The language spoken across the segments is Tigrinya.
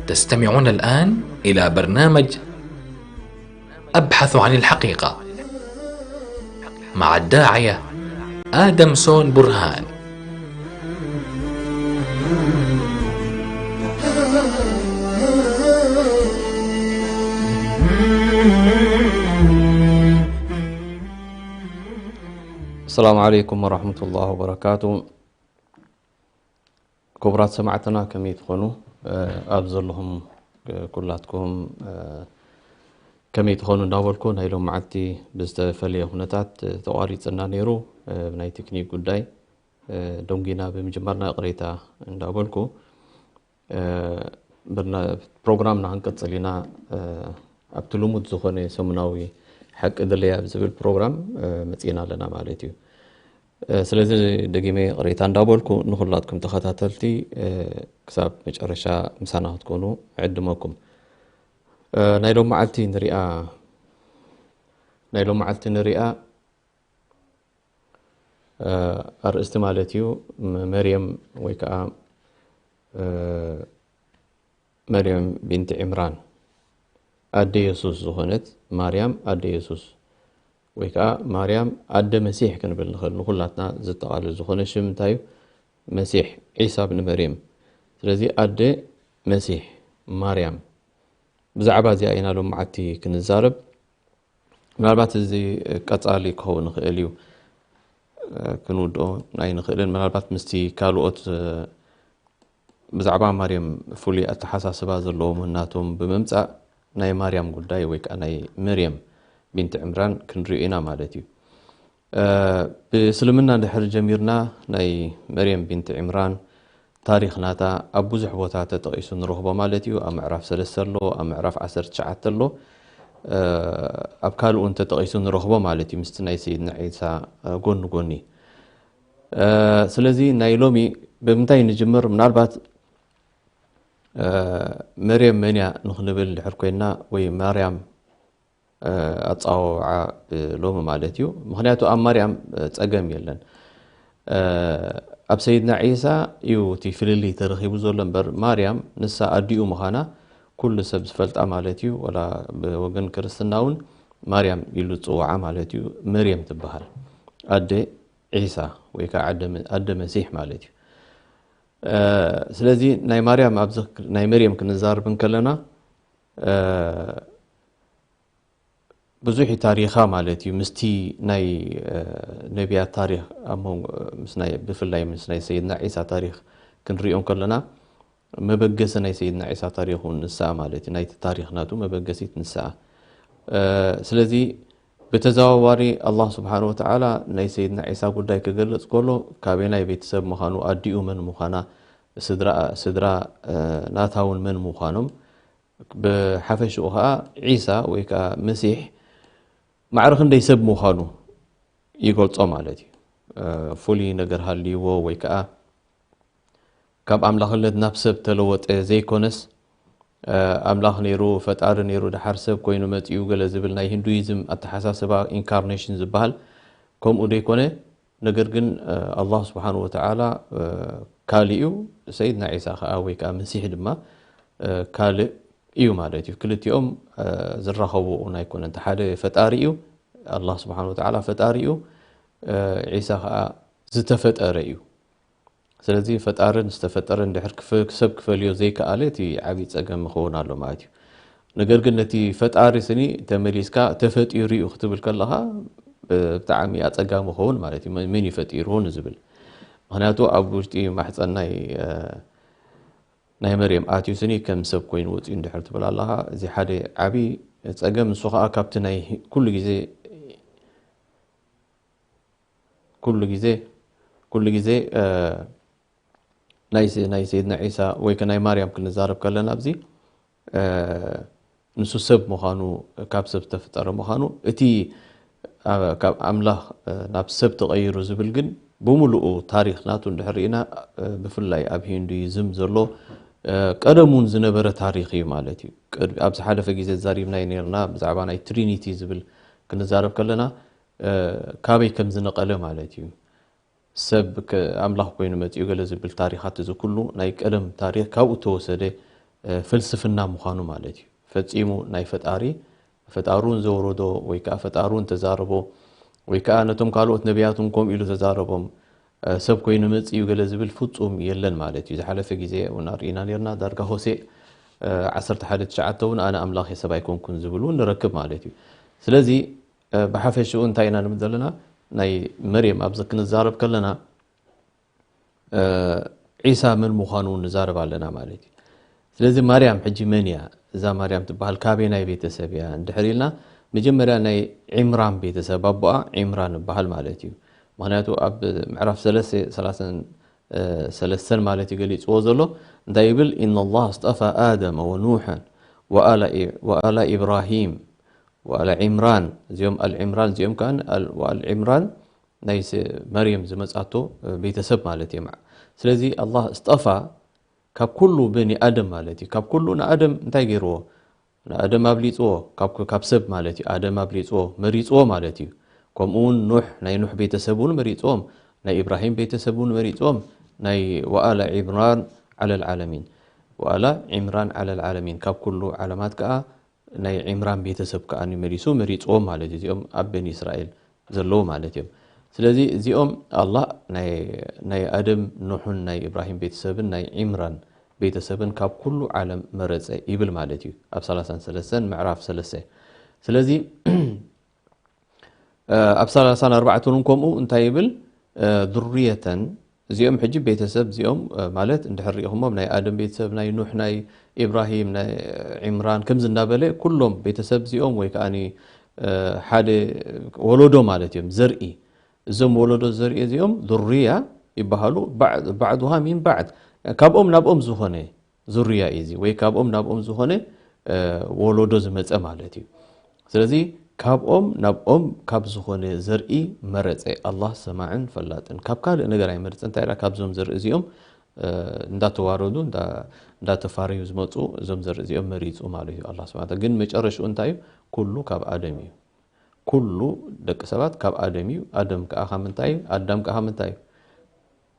تستمعون الآن إلى برنامج أبحث عن الحقيقة مع الداعية آدم سون برهان. السلام عليكم ورحمة الله وبركاته. ክቡራት ሰማዕትና ከመይ ትኾኑ? ኣብ ዘለኹም ኩላትኩም ከመይ ትኾኑ እንዳበልኩ፣ ናይ ሎም መዓልቲ ብዝተፈለየ ኩነታት ተቋሪፅና ነይሩ። ብናይ ቴክኒክ ጉዳይ ደንጊና ብምጅማርና ይቕሬታ እንዳበልኩ፣ ብርና- ፕሮግራምና ክንቅፅል ኢና። ኣብቲ ልሙድ ዝኾነ ሰሙናዊ ሓቂ ድለያ ብዝብል ፕሮግራም መፂና ኣለና ማለት እዩ። ስለዚ ደጊመ ይቕሬታ እንዳበልኩ፣ ንኹላትኩም ተኸታተልቲ ክሳብ መጨረሻ ምሳና ክትኮኑ ዕድመኩም። ናይ ሎም መዓልቲ ንሪኣ ናይ ሎም መዓልቲ ንሪኣ ኣርእስቲ ማለት እዩ፣ መርየም ወይ ከዓ መርየም ቢንቲ ዕምራን፣ ኣደ የሱስ ዝኾነት ማርያም ኣደ የሱስ፣ ወይ ከዓ ማርያም ኣደ መሲሕ ክንብል ንኽእል። ንኹላትና ዝጠቓልል ዝኾነ ሽም እንታይ እዩ? መሲሕ፣ ዒሳ ብኒ መርየም። ስለዚ ኣደ መሲሕ ማርያም፣ ብዛዕባ እዚኣ ኢና ሎም መዓልቲ ክንዛረብ። ምናልባት እዚ ቀጻሊ ክኸውን ይኽእል እዩ፣ ክንውድኦ ኣይንኽእልን። ምናልባት ምስቲ ካልኦት ብዛዕባ ማርያም ፍሉይ ኣተሓሳስባ ዘለዎም ናቶም ብምምጻእ ናይ ማርያም ጉዳይ ወይ ከዓ ናይ መርየም ቢንት ዕምራን ክንሪኦ ኢና ማለት እዩ። ብእስልምና እንድሕር ጀሚርና ናይ መርየም ቢንት ዕምራን ታሪኽ ናታ ኣብ ብዙሕ ቦታ ተጠቒሱ ንረኽቦ ማለት እዩ። ኣብ ምዕራፍ ሰለስተ ኣሎ፣ ኣብ ምዕራፍ ዓሰርተ ትሽዓተ ኣሎ። ኣብ ካልእ እውን ተጠቒሱ ንረኽቦ ማለት እዩ፣ ምስቲ ናይ ሰይድና ዒሳ ጎኒ ጎኒ። ስለዚ ናይ ሎሚ ብምንታይ ንጅምር? ምናልባት መርየም መን እያ ንኽንብል እንድሕር ኮይንና፣ ወይ ማርያም ኣጸዋውዓ ብሎሚ ማለት እዩ። ምኽንያቱ ኣብ ማርያም ጸገም የለን። ኣብ ሰይድና ዒሳ እዩ እቲ ፍልልይ ተረኺቡ ዘሎ እምበር፣ ማርያም ንሳ ኣዲኡ ምዃና ኩሉ ሰብ ዝፈልጣ ማለት እዩ። ወላ ብወገን ክርስትና እውን ማርያም ኢሉ ዝጽውዓ ማለት እዩ። መርየም ትበሃል፣ ኣደ ዒሳ ወይ ከዓ ኣደ መ- ኣደ መሲሕ ማለት እዩ። ስለዚ ናይ ማርያም ኣብዚ ናይ መርየም ክንዛረብ እንከለና ብዙሕ እዩ ታሪኻ ማለት እዩ። ምስቲ ናይ ነቢያት ታሪኽ ኣብ መንጎ ምስ ናይ ብፍላይ ምስ ናይ ሰይድና ዒሳ ታሪኽ ክንሪኦ እንከለና፣ መበገሲ ናይ ሰይድና ዒሳ ታሪኽ እውን ንስኣ ማለት እዩ። ናይቲ ታሪኽ ናቱ መበገሲት ንስኣ። ስለዚ ብተዘዋዋሪ ኣላህ ስብሓን ወተዓላ ናይ ሰይድና ዒሳ ጉዳይ ክገልጽ ከሎ፣ ካበናይ ቤተሰብ ምዃኑ፣ ኣዲኡ መን ምዃና፣ ስድራ ስድራ ናታ እውን መን ምዃኖም፣ ብሓፈሽኡ ከዓ ዒሳ ወይ ከዓ መሲሕ ማዕረ ክንደይ ሰብ ምዃኑ ይገልጾ ማለት እዩ። ፍሉይ ነገር ሃልይዎ ወይ ከዓ ካብ ኣምላኽነት ናብ ሰብ ተለወጠ ዘይኮነስ፣ ኣምላኽ ነይሩ፣ ፈጣሪ ነይሩ፣ ደሓር ሰብ ኮይኑ መጺኡ ገለ ዝብል ናይ ሂንዱይዝም ኣተሓሳስባ፣ ኢንካርኔሽን ዝበሃል ከምኡ ዘይኮነ፣ ነገር ግን ኣላህ ስብሓን ወተዓላ ካልእ እዩ፣ ሰይድና ዒሳ ከዓ ወይ ከዓ መሲሕ ድማ ካልእ እዩ ማለት እዩ። ክልቲኦም ዝራኸቡ እውን ኣይኮነን። እቲ ሓደ ፈጣሪ እዩ፣ ኣላህ ስብሓን ወተዓላ ፈጣሪ እዩ፣ ዒሳ ከዓ ዝተፈጠረ እዩ። ስለዚ ፈጣርን ዝተፈጠረን ድሕር ክፈ- ሰብ ክፈልዮ ዘይከኣለ እቲ ዓብዪ ጸገም ይኸውን ኣሎ ማለት እዩ። ነገር ግን ነቲ ፈጣሪ ስኒ ተመሊስካ ተፈጢሩ እዩ ክትብል ከለኻ ብጣዕሚ ኣጸጋሚ ይኸውን ማለት እዩ። መን እዩ ፈጢርዎ ንዝብል? ምኽንያቱ ኣብ ውሽጢ ማሕፀን ናይ ናይ መርየም ኣትዩ ስኒ ከም ሰብ ኮይኑ ወፂኡ እንድሕር ትብል ኣለኻ፣ እዚ ሓደ ዓብዪ ጸገም። ንሱ ከዓ ካብቲ ናይ ኩሉ ግዜ ኩሉ ግዜ ኩሉ ግዜ ናይ ናይ ሰይድና ዒሳ ወይ ከ ናይ ማርያም ክንዛረብ ከለና ኣብዚ ንሱ ሰብ ምዃኑ፣ ካብ ሰብ ዝተፈጠረ ምዃኑ፣ እቲ ካብ ኣምላኽ ናብ ሰብ ተቐይሩ ዝብል ግን ብምሉኡ ታሪኽ ናቱ እንድሕር ርኢና፣ ብፍላይ ኣብ ሂንዱይዝም ዘሎ ቀደም እውን ዝነበረ ታሪኽ እዩ ማለት እዩ። ኣብ ዝሓለፈ ግዜ ተዛሪብናዮ ነርና ብዛዕባ ናይ ትሪኒቲ ዝብል ክንዛረብ ከለና ካበይ ከም ዝነቐለ ማለት እዩ። ሰብ ኣምላኽ ኮይኑ መፂኡ ገለ ዝብል ታሪኻት፣ እዚ ኩሉ ናይ ቀደም ታሪኽ ካብኡ ተወሰደ ፍልስፍና ምዃኑ ማለት እዩ። ፈፂሙ ናይ ፈጣሪ ፈጣሩን ዘውረዶ ወይ ከዓ ፈጣሩን ተዛረቦ ወይ ከዓ ነቶም ካልኦት ነቢያትን ከምኡ ኢሉ ተዛረቦም ሰብ ኮይኑ መፂኡ ገለ ዝብል ፍፁም የለን ማለት እዩ። ዝሓለፈ ግዜ እውን ርኢና ነርና። ዳርጋ ሆሴእ ዓሰርተ ሓደ ትሽዓተ እውን ኣነ ኣምላኽ ሰብ ኣይኮንኩን ዝብል እውን ንረክብ ማለት እዩ። ስለዚ ብሓፈሽኡ እንታይ ኢና ንብል ዘለና? ናይ መርየም ኣብዚ ክንዛረብ ከለና ዒሳ መን ምዃኑ ንዛረብ ኣለና ማለት እዩ። ስለዚ ማርያም ሕጂ መን እያ? እዛ ማርያም ትበሃል ካበየናይ ቤተሰብ እያ እንድሕር ኢልና፣ መጀመርያ ናይ ዒምራን ቤተሰብ ኣቦኣ ዒምራን ይበሃል ማለት እዩ። ምክንያቱ ኣብ ምዕራፍ ሰለስተ ሰላሳን ሰለስተን ማለት እዩ ገሊፅዎ ዘሎ። እንታይ ይብል? إن الله اصطفى آدم ونوحا وآل إبراهيم وآل عمران، እዚኦም ኣል ዒምራን እዚኦም ከዓ ኣል ዒምራን ናይ መርየም ዝመፃቶ ቤተሰብ ማለት እዮም። ስለዚ ኣላህ እስጠፋ ካብ ኩሉ በኒ ኣደም ማለት እዩ። ካብ ኩሉ ንኣደም እንታይ ገይርዎ? ንኣደም ኣብሊፅዎ፣ ካብ ሰብ ማለት እዩ። ኣደም ኣብሊፅዎ፣ መሪፅዎ ማለት እዩ። ከምኡ እውን ኑሕ፣ ናይ ኑሕ ቤተሰብ እውን መሪፅዎም፣ ናይ ኢብራሂም ቤተሰብ እውን መሪፅዎም፣ ናይ ወኣለ ዒምራን ዓለል ዓለሚን፣ ወኣለ ዒምራን ዓለል ዓለሚን፣ ካብ ኩሉ ዓለማት ከዓ ናይ ዒምራን ቤተሰብ ከዓ መሊሱ መሪፅዎም ማለት እዩ። እዚኦም ኣብ በኒ እስራኤል ዘለዉ ማለት እዮም። ስለዚ እዚኦም ኣላህ ናይ ኣደም ኑሕን ናይ ኢብራሂም ቤተሰብን ናይ ዒምራን ቤተሰብን ካብ ኩሉ ዓለም መረፀ ይብል ማለት እዩ ኣብ ሰላሳን ሰለስተን ምዕራፍ ሰለስተ። ስለዚ ኣብ ሰላሳን ኣርባዕተን እውን ከምኡ እንታይ ይብል? ዱርየተን እዚኦም ሕጂ ቤተሰብ እዚኦም ማለት እንድሕር ርኢኹሞም ናይ ኣደም ቤተሰብ ናይ ኑሕ ናይ ኢብራሂም ናይ ዒምራን ከምዚ እንዳበለ ኩሎም ቤተሰብ እዚኦም ወይ ከዓ ሓደ ወለዶ ማለት እዮም ዘርኢ። እዞም ወለዶ ዘርኢ እዚኦም ዱርያ ይበሃሉ። ባዕዱሃ ሚን ባዕድ ካብኦም ናብኦም ዝኾነ ዙርያ እዩ እዚ ወይ ካብኦም ናብኦም ዝኾነ ወለዶ ዝመፀ ማለት እዩ። ስለዚ ካብኦም ናብኦም ካብ ዝኾነ ዘርኢ መረፀ። ኣላህ ሰማዕን ፈላጥን ካብ ካልእ ነገር ኣይመርፅን። እንታይ ኢላ ካብዞም ዘርኢ እዚኦም እንዳተዋረዱ እንዳተፋረዩ ዝመፁ እዞም ዘርኢ እዚኦም መሪፁ ማለት እዩ ኣላህ ስብሓን። ግን መጨረሽኡ እንታይ እዩ? ኩሉ ካብ ኣደም እዩ። ኩሉ ደቂ ሰባት ካብ ኣደም እዩ። ኣደም ከዓ ካብ ምንታይ እዩ? ኣዳም ከዓ ካብ ምንታይ እዩ?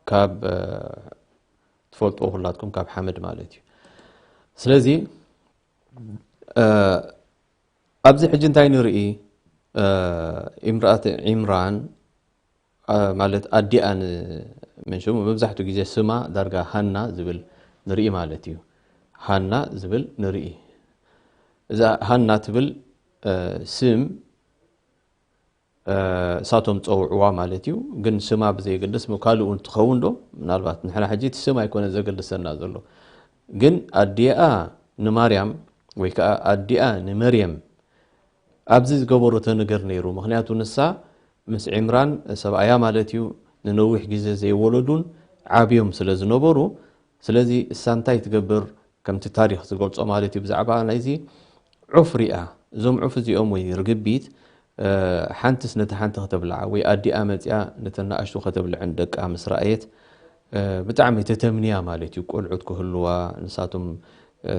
ካብ ትፈልጥዎ ኩላትኩም ካብ ሓመድ ማለት እዩ። ስለዚ ኣብዚ ሕጂ እንታይ ንርኢ? እምርኣት ዒምራን ማለት ኣዲኣ ንመንሽሙ መብዛሕትኡ ግዜ ስማ ዳርጋ ሃና ዝብል ንርኢ ማለት እዩ። ሃና ዝብል ንርኢ። እዛ ሃና ትብል ስም እሳቶም ጸውዕዋ ማለት እዩ። ግን ስማ ብዘየገድስ ካልኡ ትኸውን ዶ? ምናልባት ንሕና ሕጂ እቲ ስም ኣይኮነ ዘገድሰና ዘሎ። ግን ኣዲኣ ንማርያም ወይ ከዓ ኣዲኣ ንመርየም ኣብዚ ዝገበረቶ ነገር ነይሩ። ምክንያቱ ንሳ ምስ ዕምራን ሰብኣያ ማለት እዩ ንነዊሕ ግዜ ዘይወለዱን ዓብዮም ስለ ዝነበሩ፣ ስለዚ እሳ እንታይ ትገብር? ከምቲ ታሪኽ ዝገልጾ ማለት እዩ ብዛዕባ ናይዚ ዑፍ ሪኣ። እዞም ዑፍ እዚኦም ወይ ርግቢት ሓንትስ ነቲ ሓንቲ ከተብልዓ ወይ ኣዲኣ መፅያ ነተን ንኣሽቱ ከተብልዐን ደቃ ምስ ረኣየት ብጣዕሚ ተተምንያ ማለት እዩ። ቆልዑት ክህልዋ ንሳቶም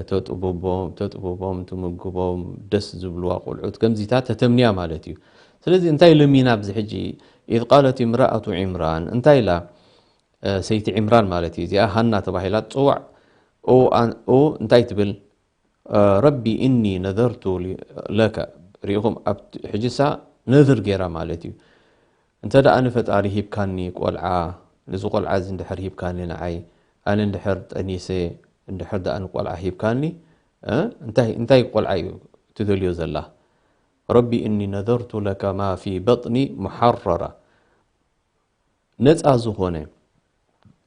ተጥብቦም ተጥብቦም ትምግቦም ደስ ዝብልዋ ቆልዑት ከምዚታት ተተምንያ ማለት እዩ። ስለዚ እንታይ ለሚና ኣብዚ ሕጂ إذ قالت امرأة عمران እንታይ ኢላ? ሰይቲ ዕምራን ማለት እዩ። እዚኣ ሃና ተባሂላ ትፅዋዕ። ኦ እንታይ ትብል? ረቢ እኒ ነዘርቱ ለከ ሪኢኹም ኣብ ሕጂሳ ነዝር ገይራ ማለት እዩ። እንተ ደኣ ንፈጣሪ ሂብካኒ ቆልዓ፣ ንዚ ቆልዓ እዚ እንድሕር ሂብካኒ ንዓይ፣ ኣነ እንድሕር ጠኒሰ፣ እንድሕር ደኣ ንቆልዓ ሂብካኒ፣ እንታይ ቆልዓ እዩ ትደልዮ ዘላ? ረቢ እኒ ነዘርቱ ለከ ማ ፊ በጥኒ ሙሓረራ ነፃ ዝኾነ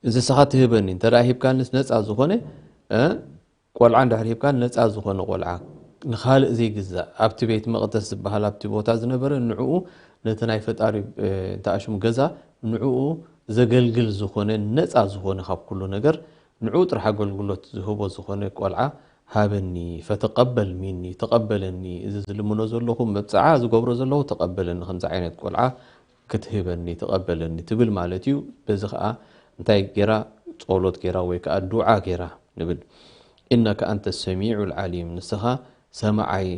እዚ ስኻ ትህበኒ እንተ ሂብካንስ ነፃ ዝኾነ ቆልዓ እንድሕር ሂብካን ነፃ ዝኾነ ቆልዓ ንኻልእ ዘይግዛእ ኣብቲ ቤት መቕደስ ዝበሃል ኣብቲ ቦታ ዝነበረ ንዕኡ ነቲ ናይ ፈጣሪ እንተኣሽሙ ገዛ ንዕኡ ዘገልግል ዝኾነ፣ ነፃ ዝኾነ ካብ ኩሉ ነገር፣ ንዕኡ ጥራሕ ኣገልግሎት ዝህቦ ዝኾነ ቆልዓ ሃበኒ፣ ፈተቀበል ሚኒ፣ ተቐበለኒ። እዚ ዝልምኖ ዘለኹ፣ መብፅዓ ዝገብሮ ዘለኹ፣ ተቐበለኒ፣ ከምዚ ዓይነት ቆልዓ ክትህበኒ፣ ተቐበለኒ ትብል ማለት እዩ። በዚ ኸዓ እንታይ ገይራ? ጸሎት ገይራ ወይ ከዓ ዱዓ ገይራ ንብል። ኢነከ ኣንተ ሰሚዑል ዓሊም፣ ንስኻ ሰማዓይ፣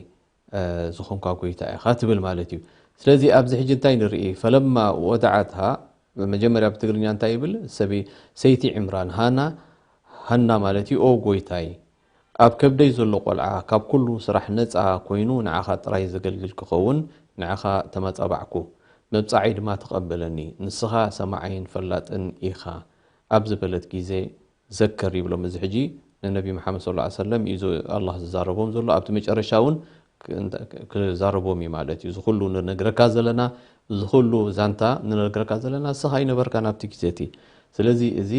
እ፣ ዝኾንካ ጎይታ ኢኻ ትብል ማለት እዩ። ስለዚ ኣብዚ ሕጂ እንታይ ንርኢ? ፈለማ ወደዓትሃ፣ መጀመርያ ብትግርኛ እንታይ ይብል? ሰበይ-፣ ሰይቲ ዕምራን፣ ሃና፣ ሃና ማለት እዩ። ኦ ጎይታይ፣ ኣብ ከብደይ ዘሎ ቆልዓ ካብ ኩሉ ስራሕ ነፃ ኮይኑ ንዓኻ ጥራይ ዘገልግል ክኸውን ንዓኻ ተመጻባዕኩ። መብጻዓይ ድማ ተቐበለኒ። ንስኻ ሰማዓይን ፈላጥን ኢኻ ኣብ ዝበለት ግዜ ዘከር ይብሎም። እዚ ሕጂ ንነቢ መሓመድ ሰለላሁ ዐለይሂ ወሰለም እዩ ዝ-፣ ኣላህ ዝዛረቦም ዘሎ። ኣብቲ መጨረሻ እውን ክ-፣ እንተ-፣ ክዛረቦም እዩ ማለት እዩ። እዚ ኩሉ ንነግረካ ዘለና፣ እዚ ኩሉ ዛንታ ንነግረካ ዘለና ንስኻ ኣይነበርካን ኣብቲ ግዜ እቲ። ስለዚ እዚ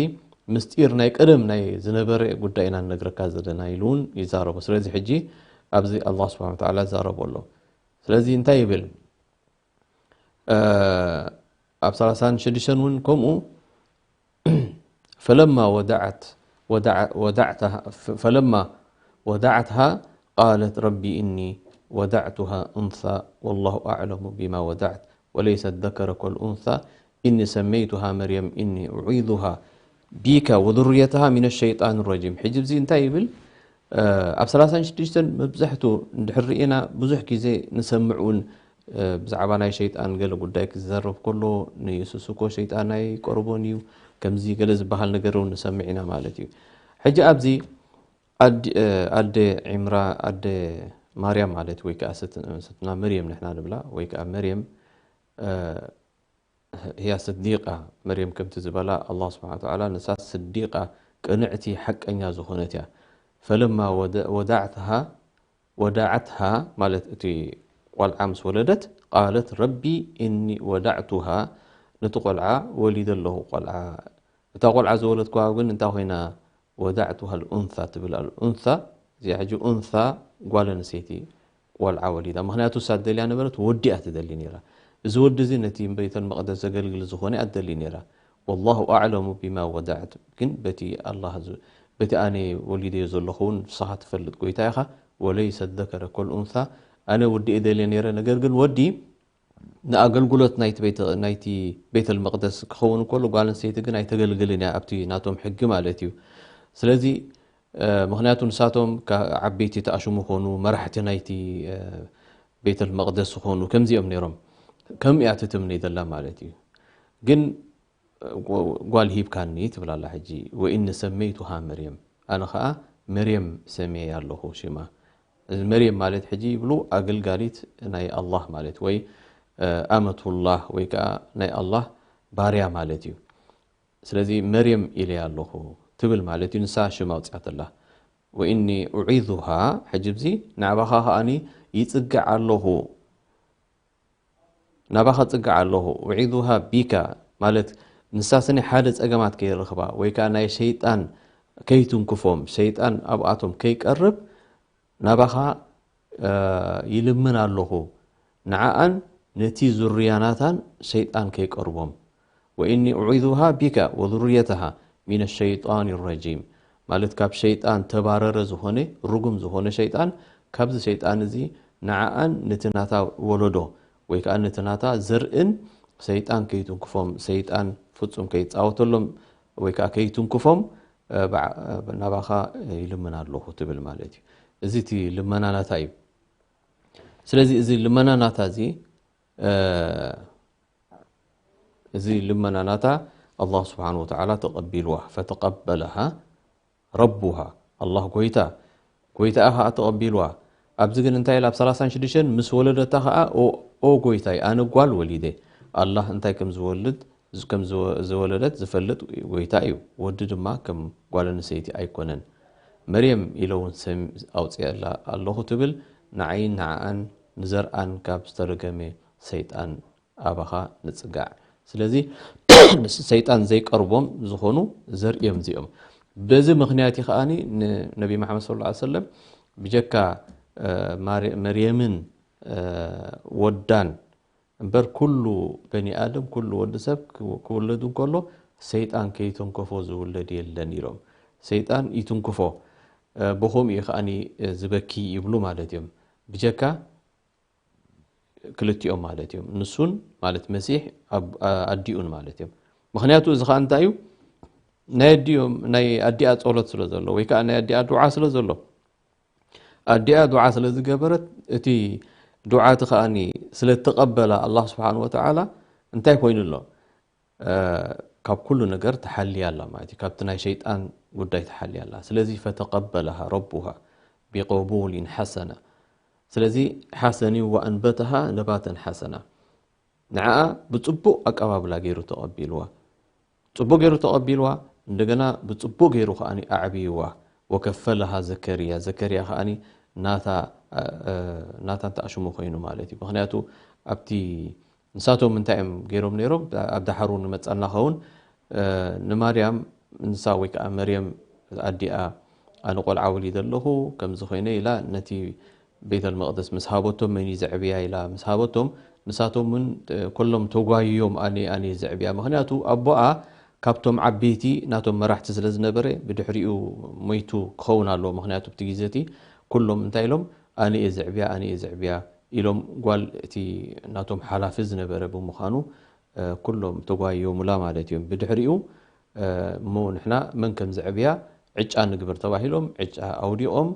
ምስጢር ናይ ቀደም ናይ ዝነበረ ጉዳይ ኢና ንነግረካ ዘለና ኢሉ እውን ይዛረቦ። ስለዚ ሕጂ ኣብዚ ኣላህ ስብሓነ ወተዓላ ይዛረቦ ኣሎ። ስለዚ እንታይ ይብል? እ፣ ኣብ ሰላሳን ሽዱሽተን እውን ከምኡ ፈለማ ወደዐት፣ ወደዐ-፣ ወደዐትሃ፣ ፈ-፣ ፈለማ ወደዐትሃ ቃለት ረቢ ኢኒ ወደዕቱሃ ኡንሳ ወላሁ ኣዕለሙ ቢማ ወደዕት ወለይሰ ዘከረ ከልኡንሳ ኢኒ ሰመይቱሃ መርየም ኢኒ ኡዒዙሃ ቢካ ወዙርየትሃ ሚነ ሸይጣን ረጂም። ሕጂ እዚ እንታይ ይብል? እ፣ ኣብ ሰላሳን ሽዱሽተን መብዛሕቱ እንድሕር ርኢና ብዙሕ ግዜ ንሰምዕ እውን፣ እ፣ ብዛዕባ ናይ ሸይጣን ገለ ጉዳይ ክዘረብ ከሎ ንየሱስ እኮ ሸይጣን ኣይቀርቦን እዩ፣ ከምዚ ገለ ዝበሃል ነገር እውን ንሰምዕ ኢና ማለት እዩ። ሕጂ ኣብዚ ኣድ-፣ እ፣ ኣደ ዒምራ፣ ኣደ ማርያም ማለት ወይ ከዓ ስት-፣ ስትና መርየም ንሕና ንብላ ወይ ከዓ መርየም፣ እ፣ ህያ ስዲቃ፣ መርየም ከምቲ ዝበላ ኣላህ ስብሓነ ወተዓላ ንሳ ስዲቃ፣ ቅንዕቲ፣ ሓቀኛ ዝኾነት እያ። ፈለማ ወደ-፣ ወዳዕትሃ፣ ወዳዓትሃ ማለት እቲ ቆልዓ ምስ ወለደት፣ ቃለት ረቢ ኢኒ ወዳዕቱሃ፣ ነቲ ቆልዓ ወሊደ ኣለኹ። ቆልዓ፣ እታ ቆልዓ ዝወለድኩዋ ግን እንታይ ኮይና? ወዳዕቱሃ ልኡንሳ ትብል ኣል-፣ ኡንሳ፣ እዚኣ ሕጂ ኡንሳ ጓል ኣንስተይቲ ቆልዓ ወሊዳ። ምኽንያቱ እሳ ትደልያ ነበረት፣ ወዲ እያ ትደሊ ነይራ። እዚ ወዲ እዚ ነቲ ቤተል መቕደስ ዘገልግል ዝኾነ እያ ትደሊ ነይራ። ወላሁ ኣዕለሙ ቢማ ወዳዕት፣ ግን በቲ ኣላህ ዝ-፣ በቲ ኣነ ወሊደዮ ዘለኹ እውን ንስኻ ትፈልጥ ጎይታ ኢኻ። ወለይሰ ዘከረ ከልኡንሳ፣ ኣነ ወዲ እየ ደልየ ነይረ፣ ነገር ግን ወዲ ንኣገልግሎት ናይቲ ቤተ-፣ ናይቲ ቤተል መቕደስ ክኸውን ከሎ ጓል ኣንስተይቲ ግን ኣይተገልግልን እያ ኣብቲ ናቶም ሕጊ ማለት እዩ። ስለዚ፣ እ፣ ምኽንያቱ ንሳቶም ካ-፣ ዓበይቲ ተኣሽሙ ኾኑ፣ መራሕቲ ናይቲ፣ እ፣ ቤተል መቕደስ ኾኑ፣ ከምዚኦም ነይሮም። ከም እያ ትትምነይ ዘላ ማለት እዩ። ግን ጓ-፣ ጓል ሂብካኒ ትብል ኣላ ሕጂ። ወኢኒ ሰመይቱሃ መርየም፣ ኣነ ኸኣ መርየም ሰምየያ ኣለኹ ሽማ። እዚ መርየም ማለት ሕጂ ይብሉ ኣገልጋሊት ናይ ኣላህ ማለት ወይ፣ እ፣ ኣመቱላህ ወይ ከኣ ናይ ኣላህ ባርያ ማለት እዩ። ስለዚ መርየም ኢለያ ኣለኹ ትብል ማለት እዩ። ንሳ ሽም ኣውፅኣትላ። ወኢኒ ኡዒዙሃ፣ ሕጂ እዚ ናባኻ ከኣኒ ይፅግዕ ኣለኹ፣ ናባኻ ጽግዕ ኣለኹ፣ ኡዒዙሃ ቢካ፣ ማለት ንሳ ስኒ ሓደ ጸገማት ከይረኽባ ወይ ከኣ ናይ ሸይጣን ከይትንክፎም፣ ሸይጣን ኣብኣቶም ከይቀርብ ናባኻ፣ እ፣ ይልምን ኣለኹ። ንዓኣን ነቲ ዙርያ ናታን ሸይጣን ከይቀርቦም። ወኢኒ ኡዒዙሃ ቢካ ወዙርየተሃ ሚነ ሸይጣን ረጂም፣ ማለት ካብ ሸይጣን ተባረረ ዝኾነ፣ ርጉም ዝኾነ ሸይጣን፣ ካብዚ ሸይጣን እዚ ንዓኣን ነቲ ናታ ወለዶ ወይ ከኣ ነቲ ናታ ዘርእን ሰይጣን ከይትንክፎም፣ ሰይጣን ፍጹም ከይጻወተሎም ወይ ከኣ ከይትንክፎም፣ እ፣ ብዓ-፣ ናባኻ ይልምን ኣለኹ ትብል ማለት እዩ። እዚ እቲ ልመና ናታ እዩ። ስለዚ እዚ ልመና ናታ እዚ፣ እ፣ እዚ ልመና ናታ ኣላህ ስብሓን ወተዓላ ተቐቢልዋ። ፈተቐበለሃ ረቡሃ፣ ኣላህ ጎይታ፣ ጎይታኣ ኸዓ ተቐቢልዋ። ኣብዚ ግን እንታይ ኢላ? ኣብ ሰላሳን ሽዱሽተን ምስ ወለደታ ኸዓ፣ ኦ፣ ኦ ጎይታይ፣ ኣነ ጓል ወሊደ። ኣላህ እንታይ ከም ዝወልድ፣ ከም ዝወ-፣ ዝወለደት ዝፈልጥ ጎይታ እዩ። ወዲ ድማ ከም ጓል ኣንስተይቲ ኣይኮነን። መርየም ኢለ እውን ስም ኣውፅኤላ ኣለኹ ትብል፣ ንዓይን ንዓኣን ንዘርኣን ካብ ዝተረገመ ሰይጣን ኣባኻ ንጽጋዕ። ስለዚ፣ ሰይጣን ዘይቀርቦም ዝኾኑ ዘርእዮም እዚኦም። በዚ ምኽንያት እዩ ከኣኒ ንነቢ መሓመድ ሰለላሁ ዐለይሂ ወሰለም ብጀካ፣ እ፣ ማር-፣ መርየምን፣ እ፣ ወዳን እምበር ኩሉ በኒ ኣደም፣ ኩሉ ወዲ ሰብ ክው- ክውለድ እንከሎ ሰይጣን ከይተንከፎ ዝውለድ የለን ኢሎም። ሰይጣን ይትንክፎ። እ፣ ብኸምኡ እዩ ከኣኒ፣ እ፣ ዝበኪ ይብሉ ማለት እዮም። ብጀካ ክልቲኦም ማለት እዮም። ንሱን ማለት መሲሕ ኣብ-፣ ኣ-፣ ኣዲኡን ማለት እዮም። ምኽንያቱ እዚ ኸኣ እንታይ እዩ? ናይ ኣዲኦም፣ ናይ ኣዲኣ ጸሎት ስለ ዘሎ ወይ ከኣ ናይ ኣዲኣ ዱዓ ስለ ዘሎ፣ ኣዲኣ ዱዓ ስለ ዝገበረት፣ እቲ ዱዓ እቲ ከኣኒ ስለ እተቐበላ ኣላህ ስብሓን ወተዓላ እንታይ ኮይኑ ኣሎ? እ፣ ካብ ኩሉ ነገር ተሓልያ ኣላ ማለት እዩ። ካብቲ ናይ ሸይጣን ጉዳይ ተሓልያ ኣላ። ስለዚ ፈተቐበለሃ ረቡሃ ቢቀቡሊን ሓሰና። ስለዚ ሓሰኒ ወኣንበተሃ ነባተን ሓሰና። ንዓኣ ብጽቡቕ ኣቀባብላ ገይሩ ተቐቢልዋ። ጽቡቕ ገይሩ ተቐቢልዋ፣ እንደገና ብጽቡቕ ገይሩ ከኣኒ ኣዕብይዋ። ወከፈለሃ ዘከርያ፣ ዘከርያ ከኣኒ ናታ፣ እ፣ ናታ እንተ ኣሽሙ ኮይኑ ማለት እዩ። ምኽንያቱ ኣብቲ ንሳቶም እንታይ እዮም ገይሮም ነይሮም? ኣብ ደሓሩ ንመጻና ኸውን፣ እ፣ ንማርያም ንሳ ወይ ከኣ መርየም ኣዲኣ ኣነ ቆልዓ ወሊደ ኣለኹ፣ ከምዚ ኮይነ ኢላ ነቲ ቤተል መቕደስ ምስ ሃበቶም፣ መን እዩ ዘዕብያ ኢላ ምስ ሃበቶም፣ ንሳቶም እውን፣ እ፣ ኩሎም ተጓይዮም ኣነ፣ ኣነ እየ ዘዕብያ። ምኽንያቱ ኣቦኣ ካብቶም ዓበይቲ ናቶም መራሕቲ ስለ ዝነበረ ብድሕሪኡ ሞይቱ ክኸውን ኣለዎ። ምኽንያቱ ኣብቲ ግዜ እቲ ኩሎም እንታይ ኢሎም? ኣነ እየ ዘዕብያ፣ ኣነ እየ ዘዕብያ ኢሎም ጓል እቲ ናቶም ሓላፊ ዝነበረ ብምዃኑ፣ እ፣ ኩሎም ተጓይዮሙላ ማለት እዮም። ብድሕሪኡ፣ እ፣ እሞ ንሕና መን ከም ዘዕብያ ዕጫ ንግበር ተባሂሎም ዕጫ ኣውዲቖም፣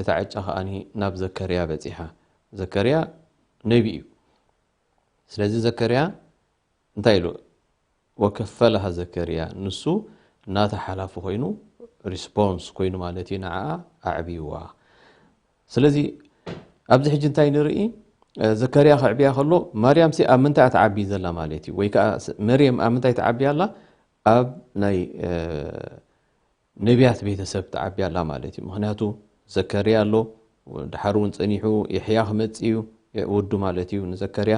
እታ ዕጫ ከኣኒ ናብ ዘከርያ በጺሓ። ዘከርያ ነቢ እዩ። ስለዚ ዘከርያ እንታይ ኢሉ? ወከፈለሃ ዘከርያ፣ ንሱ ናታ ሓላፊ ኮይኑ፣ ሪስፖንስ ኮይኑ ማለት እዩ፣ ንዓኣ ኣዕብይዋ። ስለዚ ኣብዚ ሕጂ እንታይ ንርኢ? እ፣ ዘከርያ ከዕብያ ከሎ፣ ማርያምሲ ኣብ ምንታይ እያ ትዓቢ ዘላ ማለት እዩ? ወይ ከኣ ስ-፣ መርየም ኣብ ምንታይ ትዓቢ ኣላ? ኣብ ናይ፣ እ፣ ነቢያት ቤተሰብ ትዓቢ ኣላ ማለት እዩ። ምኽንያቱ ዘከርያ ኣሎ፣ ድሓር እውን ጸኒሑ የሕያ ክመጽእ እዩ፣ የ-፣ ወዱ ማለት እዩ ንዘከርያ።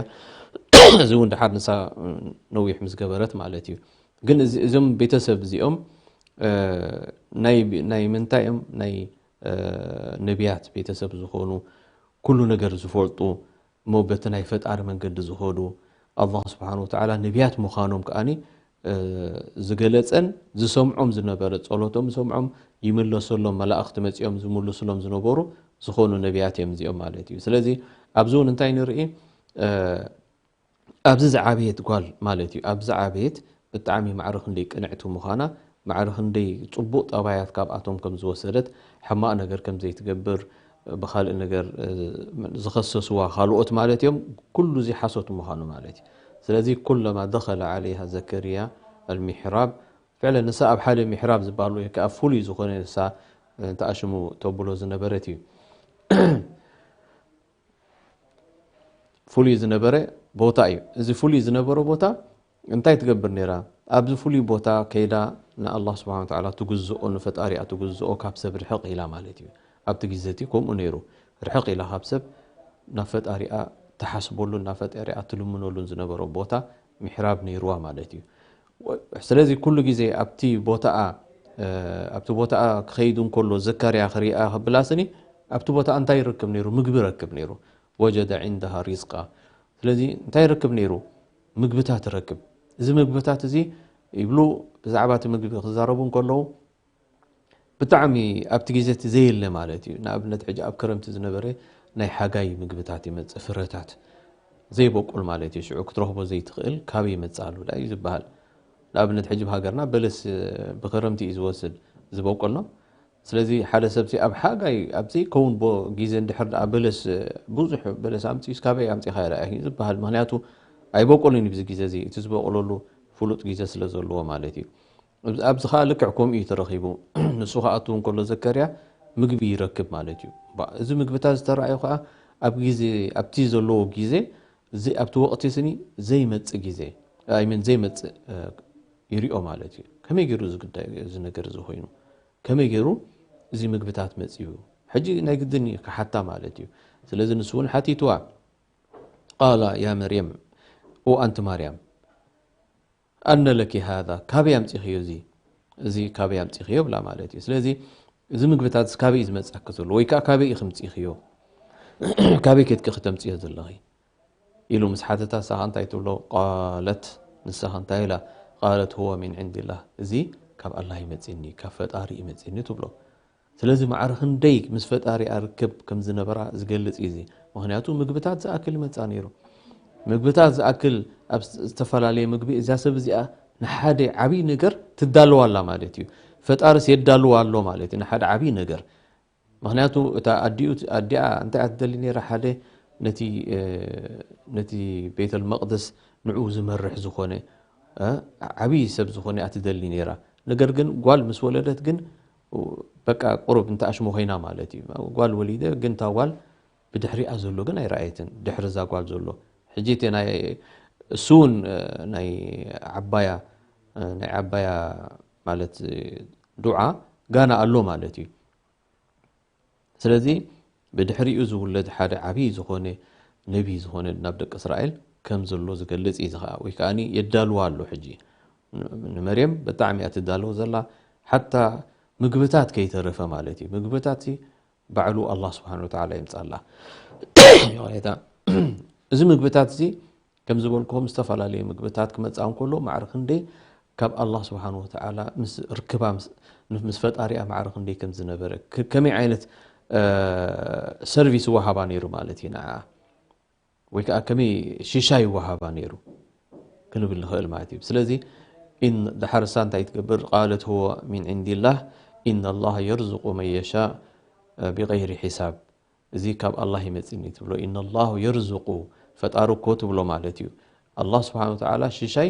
እዚ እውን ድሓር ንሳ፣ እ፣ ነዊሕ ምስ ገበረት ማለት እዩ። ግን እዚ፣ እዞም ቤተሰብ እዚኦም፣ እ፣ ናይ፣ ናይ ምንታይ እዮም? ናይ፣ እ፣ ነቢያት ቤተሰብ ዝኾኑ፣ ኩሉ ነገር ዝፈልጡ፣ እሞ በቲ ናይ ፈጣሪ መንገዲ ዝኸዱ፣ ኣላህ ስብሓን ወተዓላ ነቢያት ምዃኖም ከኣኒ፣ እ፣ ዝገለጸን ዝሰምዖም ዝነበረ፣ ጸሎቶም ዝሰምዖም፣ ይምለሰሎም፣ መላእኽቲ መጺኦም ዝምልስሎም ዝነበሩ ዝኾኑ ነቢያት እዮም እዚኦም ማለት እዩ። ስለዚ ኣብዚ እውን እንታይ ንርኢ? እ፣ ኣብዚ ዝዓበየት ጓል ማለት እዩ። ኣብዚ ዝዓበየት ብጣዕሚ ማዕረ ክንደይ ቅንዕቲ ምዃና፣ ማዕረ ክንደይ ጽቡቕ ጠባያት ካብኣቶም ከም ዝወሰደት፣ ሕማቕ ነገር ከም ዘይትገብር፣ ብኻልእ ነገር፣ እ፣ ዝኸሰስዋ ካልኦት ማለት እዮም። ኩሉ እዚ ሓሶት ምዃኑ ማለት እዩ። ስለዚ ኩለማ ደኸለ ዓለይሃ ዘከርያ ኣልሚሕራብ፣ ፍዕለ ንሳ ኣብ ሓደ ሚሕራብ ዝበሃል ወይ ከኣ ፍሉይ ዝኾነ ንሳ፣ እ፣ ተኣሽሙ ተብሎ ዝነበረት እዩ። ፍሉይ ዝነበረ ቦታ እዩ። እዚ ፍሉይ ዝነበረ ቦታ እንታይ ትገብር ነይራ? ኣብዚ ፍሉይ ቦታ ከይዳ ንኣላህ ስብሓን ወተዓላ ትግዝኦ፣ ንፈጣሪኣ ትግዝኦ፣ ካብ ሰብ ርሕቕ ኢላ ማለት እዩ። ኣብቲ ግዜ እቲ ከምኡ ነይሩ። ርሕቕ ኢላ ካብ ሰብ ናብ ፈጣሪኣ ትሓስበሉ፣ ናብ ፈጣሪኣ ትልምነሉን ዝነበረ ቦታ ሚሕራብ ነይርዋ ማለት እዩ። ወ-፣ ስለዚ ኩሉ ግዜ ኣብቲ ቦታኣ፣ እ፣ ኣብቲ ቦታኣ ክኸይድ እንከሎ ዘካርያ ክሪኣ ከብላ ስኒ፣ ኣብቲ ቦታ እንታይ ይረክብ ነይሩ? ምግቢ ይረክብ ነይሩ። ወጀደ ዒንደሃ ሪዝቃ። ስለዚ እንታይ ይረክብ ነይሩ? ምግብታት ይረክብ። እዚ ምግብታት እዚ ይብሉ፣ ብዛዕባ እቲ ምግቢ ክዛረቡ እንከለዉ፣ ብጣዕሚ ኣብቲ ግዜ እቲ ዘየለ ማለት እዩ። ንኣብነት ሕጂ ኣብ ክረምቲ ዝነበረ ናይ ሓጋይ ምግብታት ይመጽእ፣ ፍረታት ዘይበቁል ማለት እዩ። ሽዑ ክትረኽቦ ዘይትኽእል ካበይ ይመጽእ ኣሎ ዳ እዩ ዝበሃል። ንኣብነት ሕጂ ብሃገርና በለስ፣ እ፣ ብክረምቲ እዩ ዝወስድ፣ ዝበቁል ነው። ስለዚ ሓደ ሰብሲ ኣብ ሓጋይ፣ ኣብ ዘይከውን ቦ-፣ ግዜ እንድሕር ደኣ በለስ፣ እ፣ ብዙሕ በለስ ኣምጺኡስ ካበይ ኣምጺኻዮ ደኣ እዩ ዝበሃል። ምኽንያቱ ኣይበቁልን እዩ ብዚ ግዜ እዚ፣ እቲ ዝበቁለሉ ፍሉጥ ግዜ ስለ ዘለዎ ማለት እዩ። ኣብዚ፣ ኣብዚ ኸኣ ልክዕ ከምኡ እዩ ተረኺቡ። ንሱ ክኣቱ እንከሎ ዘከርያ ምግቢ ይረክብ ማለት እዩ። ባ-፣ እዚ ምግብታት ዝተራእዮ ኸኣ ኣብ ግዜ፣ ኣብቲ ዘለዎ ግዜ፣ እዚ ኣብቲ ወቕቲ ስኒ ዘይመጽእ ግዜ፣ ኣይ ሚን ዘይመጽእ፣ እ፣ ይሪኦ ማለት እዩ። ከመይ ገይሩ እዚ ጉዳይ፣ እዚ ነገር እዚ ኮይኑ? ከመይ ገይሩ እዚ ምግብታት መጽዩ? ሕጂ ናይ ግድን እዩ ክሓታ ማለት እዩ። ስለዚ ንሱ እውን ሓቲትዋ። ቃላ ያ መርየም፣ ኦ ኣንቲ ማርያም፣ ኣነ ለኪ ሃዛ፣ ካበይ ኣምጺኽዮ እዚ? እዚ ካበይ ኣምጺኽዮ ብላ ማለት እዩ። ስለዚ እዚ ምግብታት ካበይ እዩ ዝመጻኪ ዘሎ? ወይ ከኣ ካበይ ኢኺ ኣምጺኽዮ? ካበይ ኬድኪ ከተምጽዮ ዘለኺ? ኢሉ ምስ ሓተታ፣ ንሳኻ እንታይ ትብሎ? ቃለት፣ ንሳኻ እንታይ ኢላ? ቃለት፣ "ሁወ ሚን ዒንዲላህ፣ እዚ ካብ ኣላህ ይመጽእኒ፣ ካብ ፈጣሪ ይመጽእኒ" ትብሎ። ስለዚ ማዕረ ክንደይ ምስ ፈጣሪኣ ርክብ ከም ዝነበራ ዝገልጽ እዩ እዚ። ምኽንያቱ ምግብታት ዝኣክል ይመጻ ነይሩ። ምግብታት ዝኣክል ኣብ ዝተፈላለየ ምግቢ እዛ ሰብ እዚኣ ንሓደ ዓብዪ ነገር ትዳለዋ ኣላ ማለት እዩ። ፈጣርስ የዳልዋ ኣሎ ማለት እዩ ንሓደ ዓብዪ ነገር። ምኽንያቱ እታ ኣዲኡ፣ ኣዲኣ እንታይ እያ ትደሊ ነይራ? ሓደ ነቲ፣ እ፣ ነቲ ቤተል መቕደስ ንዕኡ ዝመርሕ ዝኾነ፣ እ፣ ዓብዪ ሰብ ዝኾነ እያ ትደሊ ነይራ። ነገር ግን ጓል ምስ ወለደት ግን በቃ ቁሩብ እንተ ኣሽሙ ኮይና ማለት እዩ። ጓል ወሊደ ግን እታ ጓል ብድሕሪኣ ዘሎ ግን ኣይረኣየትን። ድሕሪ እዛ ጓል ዘሎ ሕጂ እቲ ናይ እሱ እውን፣ እ፣ ናይ ዓባያ፣ እ፣ ናይ ዓባያ ማለት፣ እ፣ ዱዓ ጋና ኣሎ ማለት እዩ። ስለዚ ብድሕሪኡ ዝውለድ ሓደ ዓብዪ ዝኾነ ነቢይ ዝኾነ ናብ ደቂ እስራኤል ከም ዘሎ ዝገልጽ እዩ። እዚ ኸዓ ወይ ከዓኒ የዳልዋ ኣሎ። ሕጂ ን-፣ ንመርየም ብጣዕሚ እያ ትዳለው ዘላ፣ ሓታ ምግብታት ከይተረፈ ማለት እዩ። ምግብታት እዚ ባዕሉ ኣላህ ስብሓን ወተዓላ የምጻላ። ይቕሬታ። እዚ ምግብታት እዚ ከም ዝበልኩኹም ዝተፈላለየ ምግብታት ክመጽኣ እንከሎ ማዕረ ክንደይ ካብ ኣላህ ስብሓን ወተዓላ ምስ ርክባ ምስ፣ ምስ ፈጣሪኣ ማዕረ ክንደይ ከም ዝነበረ፣ ክ-፣ ከመይ ዓይነት፣ እ፣ ሰርቪስ ይወሃባ ነይሩ ማለት እዩ ንዓ፣ ወይ ከዓ ከመይ ሽሻይ ይወሃባ ነይሩ ክንብል ንኽእል ማለት እዩ። ስለዚ ኢን-፣ ድሓር እሳ እንታይ ትገብር? ቃለት ሁወ ሚን ዒንዲላህ ኢነ ላህ የርዝቁ መን የሻእ ብገይሪ ሒሳብ። እዚ ካብ ኣላህ ይመጽእኒ ትብሎ። ኢነ ላህ የርዝቁ፣ ፈጣሪ እኮ ትብሎ ማለት እዩ። ኣላህ ስብሓን ወተዓላ ሽሻይ፣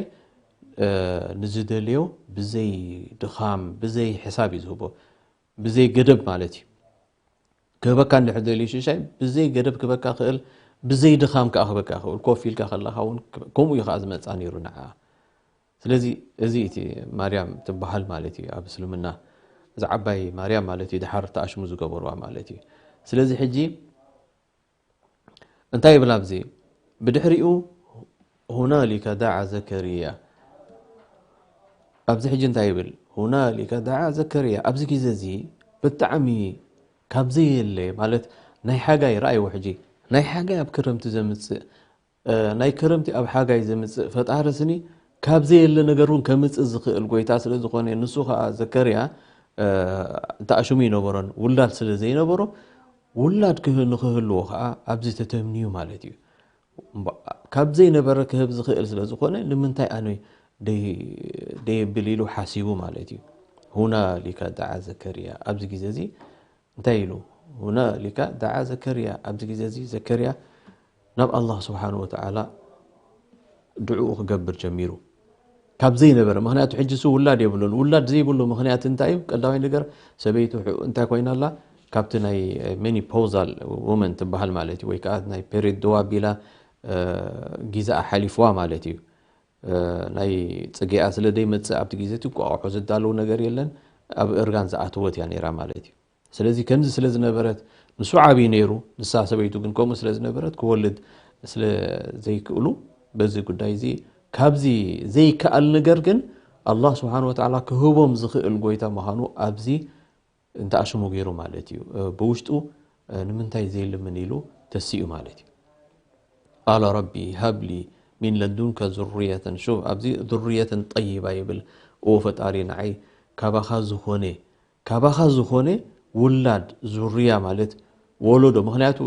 እ፣ ንዝደልዮ ብዘይ ድኻም፣ ብዘይ ሕሳብ እዩ ዝህቦ። ብዘይ ገደብ ማለት እዩ። ክህበካ እንድሕር ደልዩ ሽሻይ ብዘይ ገደብ ክህበካ ክእል፣ ብዘይ ድኻም ከዓ ክህበካ ክእል። ኮፍ ኢልካ ከለኻ እውን ከምኡ እዩ ከዓ ዝመጻ ነይሩ ንዓ። ስለዚ እዚ እቲ ማርያም ትበሃል ማለት እዩ ኣብ እስልምና። እዛ ዓባይ ማርያም ማለት እዩ ድሓር ተኣሽሙ ዝገበርዋ ማለት እዩ። ስለዚ ሕጂ እንታይ ይብል ኣብዚ? ብድሕሪኡ ሁናሊከ ደዓ ዘከርያ። ኣብዚ ሕጂ እንታይ ይብል? ሁናሊከ ደዓ ዘከርያ። ኣብዚ ግዜ እዚ ብጣዕሚ ካብ ዘየለ ማለት ናይ ሓጋይ ረኣይዎ ሕጂ ናይ ሓጋይ ኣብ ክረምቲ ዘምጽእ፣ እ፣ ናይ ክረምቲ ኣብ ሓጋይ ዘምጽእ ፈጣሪ ስኒ ካብ ዘየለ ነገር እውን ከምጽእ ዝኽእል ጎይታ ስለ ዝኾነ ንሱ ኸዓ ዘከርያ፣ እ፣ እንተኣሽሙ ይነበሮን ውላድ ስለ ዘይነበሮ ውላድ ክህ-፣ ንኽህልዎ ኸዓ ኣብዚ ተተምንዩ ማለት እዩ። እምባ-፣ ካብ ዘይነበረ ክህብ ዝኽእል ስለ ዝኾነ ንምንታይ ኣነ ደይ-፣ ደየብል ኢሉ ሓሲቡ ማለት እዩ። ሁናሊከ ደዓ ዘከርያ። ኣብዚ ግዜ እዚ እንታይ ኢሉ? ሁናሊከ ደዓ ዘከርያ። ኣብዚ ግዜ እዚ ዘከርያ ናብ ኣላህ ስብሓን ወተዓላ ድዕኡ ክገብር ጀሚሩ። ካብ ዘይነበረ፣ ምኽንያቱ ሕጂ እሱ ውላድ የብሉን። ውላድ ዘይብሉ ምኽንያት እንታይ እዩ? ቀዳማይ ነገር ሰበይቱ ሕ-፣ እንታይ ኮይና ኣላ? ካብቲ ናይ ሜኒፖዛል ወመን ትበሃል ማለት እዩ፣ ወይ ከዓ ናይ ፔሪድ ደው ኣቢላ፣ እ፣ ጊዛኣ ሓሊፍዋ ማለት እዩ። እ፣ ናይ ጽጌኣ ስለ ዘይመጽእ ኣብቲ ግዜ እቲ እንቋቑሖ ዝዳለው ነገር የለን፣ ኣብ እርጋን ዝኣተወት እያ ነይራ ማለት እዩ። ስለዚ ከምዚ ስለ ዝነበረት ንሱ ዓብዪ ነይሩ፣ ንሳ ሰበይቱ ግን ከምኡ ስለ ዝነበረት ክወልድ ስለ ዘይክእሉ በዚ ጉዳይ እዚ ካብዚ ዘይከኣል ነገር ግን ኣላህ ስብሓን ወተዓላ ክህቦም ዝኽእል ጎይታ ምዃኑ ኣብዚ እንተኣሽሙ ገይሩ ማለት እዩ። እ፣ ብውሽጡ፣ እ፣ ንምንታይ ዘይልምን ኢሉ ተሲኡ ማለት እዩ። ቃለ ረቢ ሃብሊ ሚን ለዱንከ ዙርየተን፣ ሹፍ ኣብዚ ዙርየተን ጠይባ ይብል። ኦ ፈጣሪ ንዓይ ካባኻ ዝኾነ፣ ካባኻ ዝኾነ ውላድ ዙርያ ማለት ወለዶ። ምኽንያቱ፣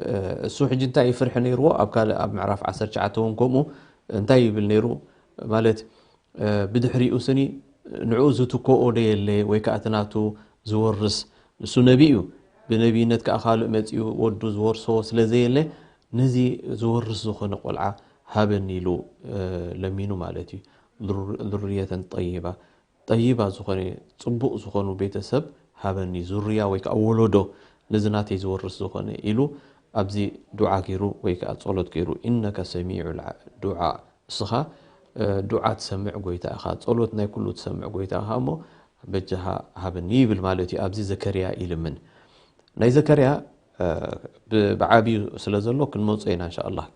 እ፣ እሱ ሕጂ እንታይ ፍርሒ ነይርዎ? ኣብ ካልእ ኣብ ምዕራፍ ዓሰርተ ትሽዓተ እውን ከምኡ እንታይ ይብል ነይሩ ማለት፣ እ፣ ብድሕሪኡ ስኒ ንዕኡ ዝትኮኦ ደየለ ወይ ከዓ እቲ ናቱ ዝወርስ ንሱ ነቢ እዩ። ብነቢይነት ከዓ ካልእ መፂኡ ወዱ ዝወርሶ ስለ ዘየለ ነዚ ዝወርስ ዝኾነ ቆልዓ ሃበኒ ኢሉ፣ እ፣ ለሚኑ ማለት እዩ። ዙር-፣ ዙርየተን ጠይባ፣ ጠይባ ዝኾነ ጽቡቕ ዝኾኑ ቤተሰብ ሃበኒ፣ ዙርያ ወይ ከዓ ወለዶ ነዚ ናተይ ዝወርስ ዝኾነ ኢሉ ኣብዚ ዱዓ ገይሩ ወይ ከዓ ጸሎት ገይሩ። ኢነከ ሰሚዑ ዱዓ፣ እስኻ፣ እ፣ ዱዓ ትሰምዕ ጎይታ ኢኻ፣ ጸሎት ናይ ኩሉ ትሰምዕ ጎይታ ኢኻ እሞ በጃኻ ሃበኒ ይብል ማለት እዩ። ኣብዚ ዘከርያ ይልምን። ናይ ዘከርያ፣ እ፣ ብ-፣ ብዓብዩ ስለ ዘሎ ክንመጾ ኢና እንሻ ኣላህ።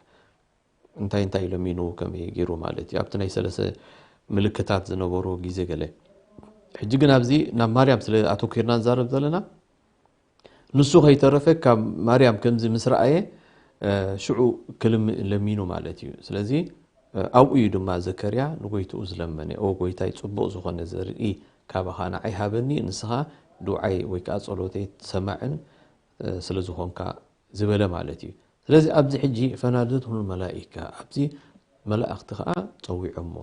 እንታይ እንታይ ለሚኑ ከመይ ገይሩ ማለት እዩ። ኣብቲ ናይ ሰለስተ ምልክታት ዝነበሩ ግዜ ገለ። ሕጂ ግን ኣብዚ ናብ ማርያም ስለ ኣተኲርና ንዛረብ ዘለና፣ ንሱ ከይተረፈ ካብ ማርያም ከምዚ ምስ ረኣየ፣ ሽዑ ክልም ለሚኑ ማለት እዩ። ስለዚ ኣብኡ እዩ ድማ ዘከርያ ንጎይትኡ ዝለመነ፣ "ኦ ጎይታይ፣ ጽቡቕ ዝኾነ ዘርኢ ካባኻ ንዓይ ሃበኒ፣ ንስኻ ዱዓይ ወይ ከዓ ጸሎተይ ትሰማዕን ስለ ዝኾንካ" ዝበለ ማለት እዩ። ስለዚ ኣብዚ ሕጂ ፈናደትሁል መላኢካ፣ ኣብዚ መላእኽቲ ከኣ ጸዊዖሞ።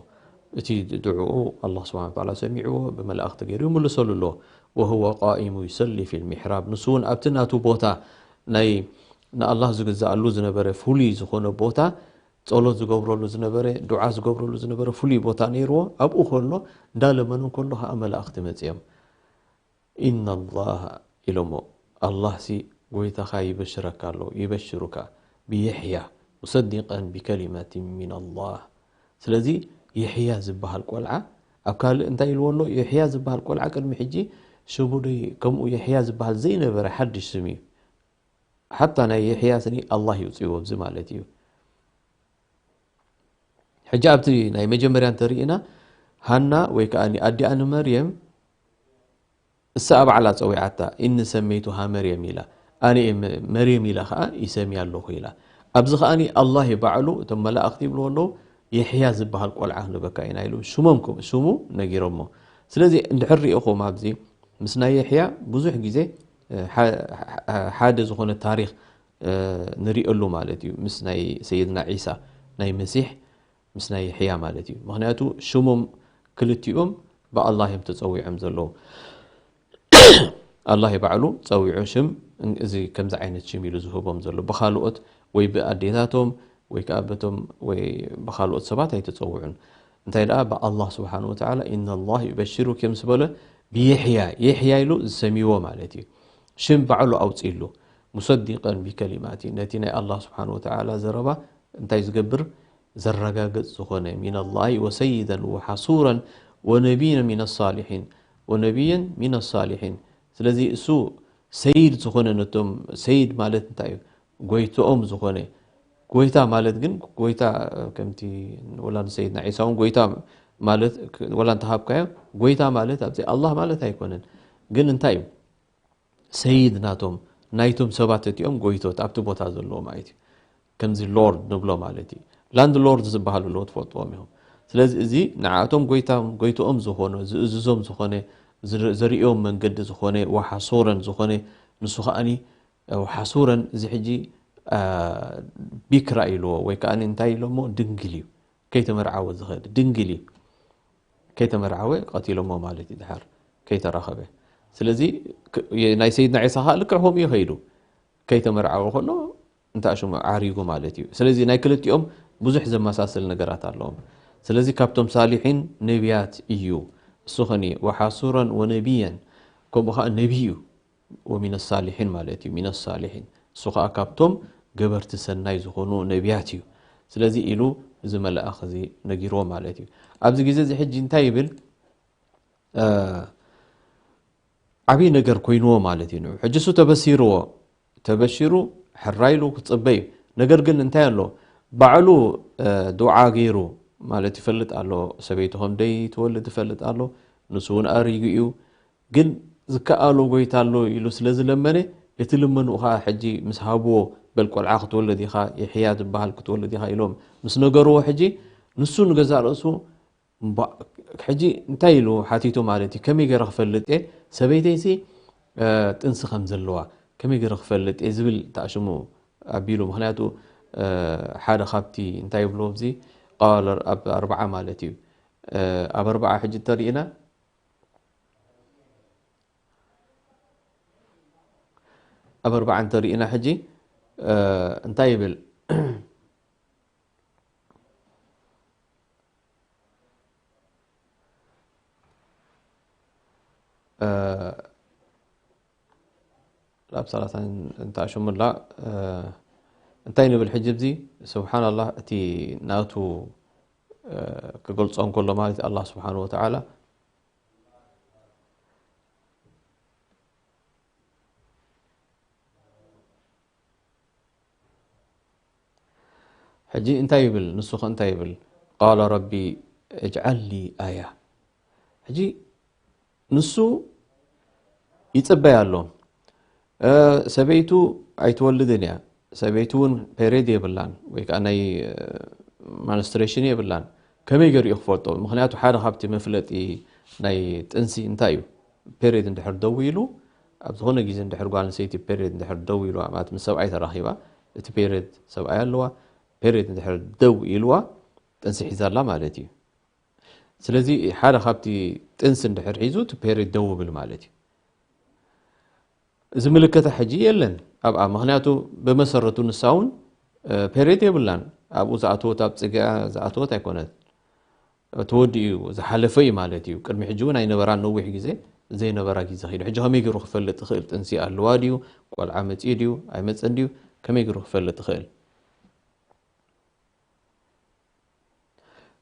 እቲ ድዕኡ ኣላህ ስብሓነ ወተዓላ ሰሚዕዎ፣ ብመላእኽቲ ገይሩ ይምልሰሉ ኣሎ። "ወሁወ ቃኢሙ ዩሰሊ ፊል ሚሕራብ"፣ ንሱ እውን ኣብቲ ናቱ ቦታ፣ ናይ ንኣላህ ዝግዛኣሉ ዝነበረ ፍሉይ ዝኾነ ቦታ፣ ጸሎት ዝገብረሉ ዝነበረ፣ ዱዓ ዝገብረሉ ዝነበረ ፍሉይ ቦታ ነይርዎ። ኣብኡ ከሎ እንዳለመኑ ከሎ ከኣ መላእኽቲ መጺኦም። "ኢነላህ" ኢሎሞ፣ ኣላህሲ ጎይታኻ ይበሽረካ ኣሎ፣ ይበሽሩካ ብየሕያ ሙሰዲቀን ቢከሊመትን ሚነላህ። ስለዚ የሕያ ዝበሃል ቆልዓ ኣብ ካልእ እንታይ ኢልዎ ኣሎ? የሕያ ዝበሃል ቆልዓ ቅድሚ ሕጂ ሽሙ ዶ ከምኡ የሕያ ዝበሃል ዘይነበረ ሓድሽ ስም እዩ። ሓታ ናይ የሕያ ስኒ ኣላህ ይውፅእዎ ኣብዚ ማለት እዩ። ሕጂ ኣብቲ ናይ መጀመርያ እንተርኢና ሃና ወይ ከዓ ኣዲኣ ንመርየም እሳ ባዕላ ጸዊዓታ፣ "እኒ ሰመይቱሃ መርየም" ኢላ፣ "ኣነ እየ መ-፣ መርየም" ኢላ ኸኣ ይሰምያ ኣለኹ ኢላ። ኣብዚ ኸኣኒ ኣላህ ባዕሉ፣ እቶም መላእኽቲ ይብልዎ ኣለዉ፣ "የሕያ ዝበሃል ቆልዓ ክንበካ ኢና" ኢሉ ሽሞም ከ-፣ ሽሙ ነጊሮሞ። ስለዚ እንድሕር ሪኢኹም ኣብዚ ምስ ናይ የሕያ ብዙሕ ግዜ፣ እ፣ ሓ-፣ ሓ-፣ ሓደ ዝኾነ ታሪኽ፣ እ፣ ንሪእሉ ማለት እዩ። ምስ ናይ ሰይድና ዒሳ ናይ መሲሕ ምስ ናይ የሕያ ማለት እዩ። ምኽንያቱ ሽሞም ክልቲኦም ብኣላህ እዮም ተጸዊዖም ዘለዉ። ኣላህ ባዕሉ ጸዊዑ ሽም፣ እዚ ከምዚ ዓይነት ሽም ኢሉ ዝህቦም ዘሎ። ብኻልኦት ወይ ብኣዴታቶም ወይ ከኣ በቶም ወይ ብኻልኦት ሰባት ኣይተጸውዑን። እንታይ ደኣ ብኣላህ ስብሓን ወተዓላ "ኢነላህ ዩበሽሩኪ" ምስ በለ ብየሕያ፣ የሕያ ኢሉ ዝሰምይዎ ማለት እዩ። ሽም ባዕሉ ኣውጺእሉ። ሙሰዲቀን ቢከሊማቲ፣ ነቲ ናይ ኣላህ ስብሓን ወተዓላ ዘረባ እንታይ ዝገብር? ዘረጋግጽ ዝኾነ፣ ሚነላሂ ወሰይደን ወሓሱረን ወነቢየን ሚነ ሳሊሒን፣ ወነቢየን ሚነ ሳሊሒን። ስለዚ እሱ ሰይድ ዝኾነ፣ ነቶም ሰይድ ማለት እንታይ እዩ? ጎይትኦም ዝኾነ። ጎይታ ማለት ግን፣ ጎይታ ከምቲ ወላ ንሰይድና ዒሳ እውን ጎይታ ማለት ወላ እንተሃብካዮ፣ ጎይታ ማለት ኣብዚ ኣላህ ማለት ኣይኮነን። ግን እንታይ እዩ? ሰይድ ናቶም፣ ናይቶም ሰባት እቲኦም ጎይቶት ኣብቲ ቦታ ዘለዉ ማለት እዩ። ከምዚ ሎርድ ንብሎ ማለት እዩ። ላንድ ሎርድ ዝበሃሉ ኣለዉ፣ ትፈልጥዎም ኢኹም። ስለዚ እዚ ንዓኣቶም ጎይታ፣ ጎይትኦም ዝኾነ፣ ዝእዝዞም ዝኾነ፣ ዝር-፣ ዘርእዮም መንገዲ ዝኾነ፣ ወሓሶረን ዝኾነ፣ ንሱ ከኣኒ፣ ወሓሱረን እዚ ሕጂ፣ አ፣ ቢክራ ኢልዎ፣ ወይ ከኣ እንታይ ኢሎሞ? ድንግል እዩ። ከይተመርዓወ ዝኸድ ድንግል እዩ። ከይተመርዓወ ቀቲሎሞ ማለት እዩ፣ ድሓር ከይተራኸበ። ስለዚ ክ-፣ የ-፣ ናይ ሰይድና ዒሳ ኸኣ ልክዕ ከምኡ እዩ ኸይዱ። ከይተመርዓወ ከሎ እንታይ ሽሙ ዓሪጉ ማለት እዩ። ስለዚ ናይ ክልቲኦም ብዙሕ ዘመሳስል ነገራት ኣለዎም። ስለዚ ካብቶም ሳሊሒን ነቢያት እዩ። እሱ ኸኒ ወሓሱረን ወነቢየን፣ ከምኡ ኸኣ ነቢይ እዩ። ወሚነ ሳሊሒን ማለት እዩ። ሚነ ሳሊሒን፣ እሱ ኸኣ ካብቶም ገበርቲ ሰናይ ዝኾኑ ነቢያት እዩ። ስለዚ ኢሉ እዚ መልኣኽ እዚ ነጊርዎ ማለት እዩ። ኣብዚ ግዜ እዚ ሕጂ እንታይ ይብል? እ፣ ዓብዪ ነገር ኮይንዎ ማለት እዩ። ንዑ ሕጂ እሱ ተበሲርዎ፣ ተበሺሩ ሕራይ ኢሉ ክጽበ እዩ። ነገር ግን እንታይ ኣሎ? ባዕሉ፣ እ፣ ዱዓ ገይሩ ማለት ይፈልጥ ኣሎ። ሰበይቱ ከም ደይ ትወልድ ይፈልጥ ኣሎ። ንሱ እውን ኣሪጉ እዩ። ግን ዝከኣሎ ጎይታ ኣሎ ኢሉ ስለ ዝለመነ፣ እቲ ልመንኡ ኸኣ ሕጂ ምስ ሃብዎ፣ "በል ቆልዓ ክትወልድ ኢኻ፣ የሕያ ዝበሃል ክትወልድ ኢኻ" ኢሎም ምስ ነገርዎ፣ ሕጂ ንሱ ንገዛእ ርእሱ እምቧእ፣ ሕጂ እንታይ ኢሉ ሓቲቱ ማለት እዩ? "ከመይ ገይረ ክፈልጥ እየ ሰበይተይሲ፣ እ፣ ጥንሲ ከም ዘለዋ ከመይ ገይረ ክፈልጥ እየ?" ዝብል ተኣሽሙ ኣቢሉ። ምኽንያቱ፣ እ፣ ሓደ ካብቲ እንታይ ይብሎ ኣብዚ ቃል ኣብ ኣርብዓ ማለት እዩ። እ፣ ኣብ ኣርብዓ ሕጂ እንተሪእና፣ ኣብ ኣርብዓ እንተሪእና ሕጂ፣ እ፣ እንታይ ይብል? እ፣ ኣብ ሰላሳ እንተኣሽሙላ፣ እ፣ እንታይ ንብል ሕጂ? እዚ ስብሓንላህ፣ እቲ ናቱ፣ እ፣ ክገልጾ እንከሎ ማለት ኣላህ ስብሓን ወተዓላ፣ ሕጂ እንታይ ይብል? ንሱ ኸ እንታይ ይብል? ቃለ ረቢ እጅዓል ሊ ኣያ። ሕጂ ንሱ ይጽበይ ኣሎ። እ፣ ሰበይቱ ኣይትወልድን እያ። ሰበይቲ እውን ፔሬድ የብላን ወይ ከዓ ናይ ማንስትሬሽን የብላን። ከመይ ገይሩ እዩ ክፈልጦ? ምክንያቱ ሓደ ካብቲ መፍለጢ ናይ ጥንሲ እንታይ እዩ? ፔሬድ እንድሕር ደው ኢሉ፣ ኣብ ዝኾነ ግዜ እንድሕር ጓል ኣንስተይቲ ፔሬድ እንድሕር ደው ኢሉ ማለት ምስ ሰብኣይ ተራኺባ፣ እቲ ፔሬድ ሰብኣይ ኣለዋ፣ ፔሬድ እንድሕር ደው ኢልዋ ጥንሲ ሒዛላ ማለት እዩ። ስለዚ ሓደ ካብቲ ጥንሲ እንድሕር ሒዙ እቲ ፔሬድ ደው ብል ማለት እዩ። እዚ ምልክታ ሕጂ የለን ኣብኣ፣ ምክንያቱ ብመሰረቱ ንሳ እውን ፔሬድ የብላን። ኣብኡ ዝኣተወት ኣብ ፅግያ ዝኣተወት ኣይኮነት፣ ተወዲኡ ዝሓለፈ እዩ ማለት እዩ። ቅድሚ ሕጂ እውን ኣይነበራን፣ ነዊሕ ግዜ ዘይነበራ ግዜ ኪዱ። ሕጂ ከመይ ገይሩ ክፈልጥ ይኽእል? ጥንሲ ኣለዋ ድዩ? ቆልዓ መፅኡ ድዩ ኣይመፀን ድዩ? ከመይ ገይሩ ክፈልጥ ይኽእል?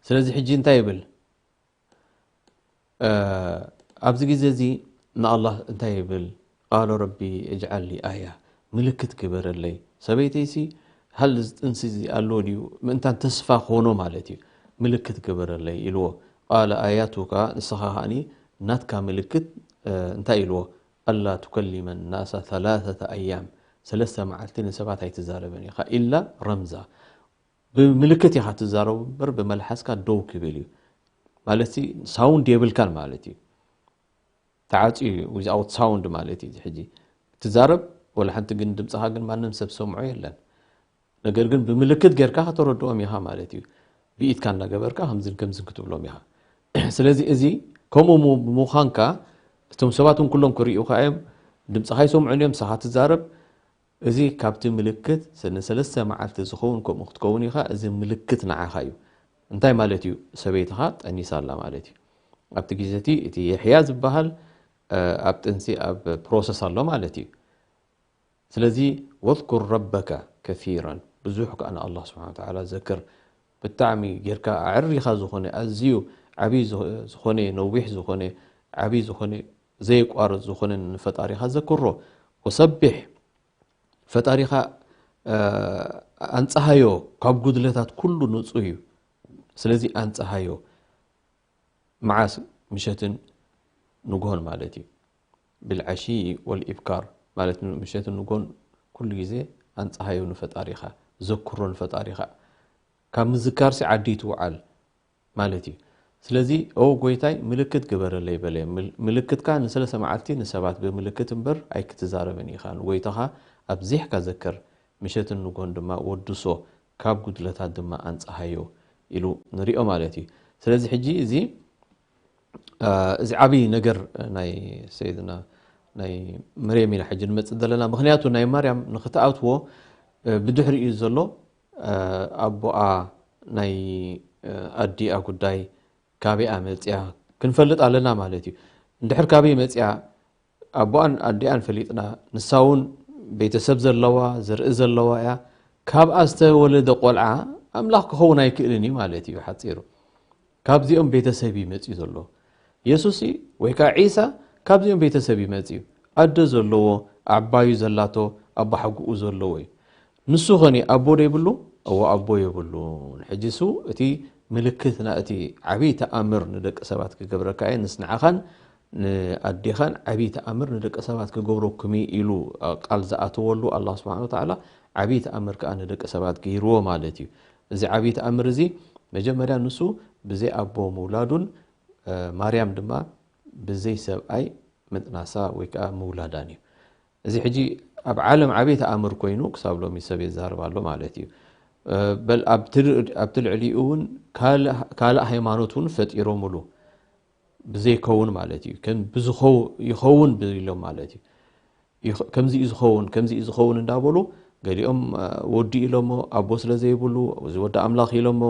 ስለዚ ሕጂ እንታይ ይብል? ኣብዚ ግዜ እዚ ንኣላህ እንታይ ይብል? ቃለ ረቢ እጅዓል ሊ ኣያ፣ ምልክት ግበረለይ። ሰበይተይሲ ሃል እዚ ጥንሲ እዚ ኣሎ ድዩ ምእንታን ተስፋ ክኾኖ ማለት እዩ። ምልክት ግበረለይ ኢልዎ። ቃለ ኣያቱካ፣ ንስኻ ከኣኒ ናትካ ምልክት እንታይ ኢልዎ? ኣላ ቱከሊመ ናሳ ሰላሰተ ኣያም፣ ሰለስተ መዓልቲ ንሰባት ኣይትዛረብን ኢኻ ኢላ ረምዛ። ብምልክት ኢኻ ትዛረቡ እምበር ብመልሓስካ ደው ክብል እዩ ማለት ሲ ሳውንድ የብልካን ማለት እዩ። ተዓፅዩ እዩ፣ ዊዝኣውት ሳውንድ ማለት እዩ። ሕጂ ትዛረብ ወላ ሓንቲ ግን ድምፅኻ ግን ማንም ሰብ ዝሰምዖ የለን። ነገር ግን ብምልክት ጌርካ ከተረድኦም ኢኻ ማለት እዩ። ብኢድካ እናገበርካ ከምዝን ከምዝን ክትብሎም ኢኻ። ስለዚ እዚ ከምኡ ምዃንካ እቶም ሰባት እውን ኩሎም ክርእዩኻ እዮም። ድምፅኻ ይሰምዑን እዮም፣ ንስኻ ትዛረብ። እዚ ካብቲ ምልክት ንሰለስተ መዓልቲ ዝኸውን ከምኡ ክትከውን ኢኻ። እዚ ምልክት ንዓኻ እዩ። እንታይ ማለት እዩ? ሰበይትኻ ጠኒሳ ኣላ ማለት እዩ። ኣብቲ ግዜ እቲ እቲ የሕያ ዝበሃል ኣብ ጥንሲ ኣብ ፕሮሰስ ኣሎ ማለት እዩ። ስለዚ ወዝኩር ረበካ ከሲራን፣ ብዙሕ ከኣ ንኣላህ ስብሓነ ወተዓላ ዘክር። ብጣዕሚ ጌርካ ኣዕሪኻ ዝኾነ ኣዝዩ ዓብዪ ዝኾነ ነዊሕ ዝኾነ ዓብዪ ዝኾነ ዘየቋርጽ ዝኾነ ንፈጣሪኻ ዘክሮ። ወሰቢሕ፣ ፈጣሪኻ ኣንጽሃዮ፣ ካብ ጉድለታት ኩሉ ንጹህ እዩ። ስለዚ ኣንጽሃዮ። መዓስ? ምሸትን ንግሆን ማለት እዩ። ብልዓሺ ወልኢብካር ማለት ምሸትን ንግሆን ኩሉ ግዜ ኣንጽሃዮ ንፈጣሪኻ፣ ዘክሮ ንፈጣሪኻ። ካብ ምዝካርሲ ዓዲ ትውዓል ማለት እዩ። ስለዚ ኦ ጎይታይ ምልክት ግበረለይ በለ። ምልክትካ ንሰለስተ መዓልቲ ንሰባት ብምልክት እምበር ኣይክትዛረብን ኢኻ። ንጎይታኻ ኣብዚሕካ ዘክር፣ ምሸትን ንግሆን ድማ ወድሶ፣ ካብ ጉድለታት ድማ ኣንጽሃዮ ኢሉ ንሪኦ ማለት እዩ። ስለዚ ሕጂ እዚ እዚ ዓብዪ ነገር ናይ ሰይድና ናይ መርየም ኢና ሕጂ ንመጽእ ዘለና። ምክንያቱ ናይ ማርያም ንክትኣትዎ ብድሕሪኡ ዘሎ ኣቦኣ ናይ ኣዲኣ ጉዳይ ካበይኣ መጽያ ክንፈልጥ ኣለና ማለት እዩ። እንድሕር ካበይ መጽያ ኣቦኣን ኣዲኣን ፈሊጥና፣ ንሳ እውን ቤተሰብ ዘለዋ ዘርኢ ዘለዋ እያ። ካብኣ ዝተወለደ ቆልዓ ኣምላኽ ክኸውን ኣይክእልን እዩ ማለት እዩ ሓጺሩ። ካብዚኦም ቤተሰብ እዩ መጽዩ ዘሎ። የሱስ ወይ ከዓ ዒሳ ካብዚኦም ቤተሰብ እዩ መጽዩ። ኣደ ዘለዎ፣ ኣባዩ ዘላቶ፣ ኣባሓጉኡ ዘለዎ እዩ። ንሱ ኸኒ ኣቦ ዶ ይብሉ? እዎ ኣቦ የብሉን። ሕጂ እሱ እቲ ምልክትና እቲ ዓብዪ ተኣምር ንደቂ ሰባት ክገብረካ እየ፣ ንስ ንዓኻን ንኣዴኻን ዓብዪ ተኣምር ንደቂ ሰባት ክገብረኩም እዩ ኢሉ ቃል ዝኣተወሉ ኣላህ ስብሓን ወተዓላ ዓብዪ ተኣምር ከዓ ንደቂ ሰባት ገይርዎ ማለት እዩ። እዚ ዓብዪ ተኣምር እዚ መጀመርያ ንሱ ብዘይ ኣቦ ምውላዱን ማርያም ድማ ብዘይ ሰብኣይ ምጥናሳ ወይ ከዓ ምውላዳን እዩ። እዚ ሕጂ ኣብ ዓለም ዓብዪ ተኣምር ኮይኑ ክሳብ ሎሚ ሰብ የዛርብ ኣሎ ማለት እዩ። በል ኣብቲ ልዕሊኡ እውን ካልእ ሃይማኖት እውን ፈጢሮምሉ ብዘይከውን ማለት እዩ። ከም ብዝኸው ይኸውን ኢሎም ማለት እዩ። ከምዚ እዩ ዝኸውን ከምዚ እዩ ዝኸውን እንዳበሉ ገሊኦም ወዲ ኢሎሞ ኣቦ ስለ ዘይብሉ እዚ ወዲ ኣምላኽ ኢሎሞ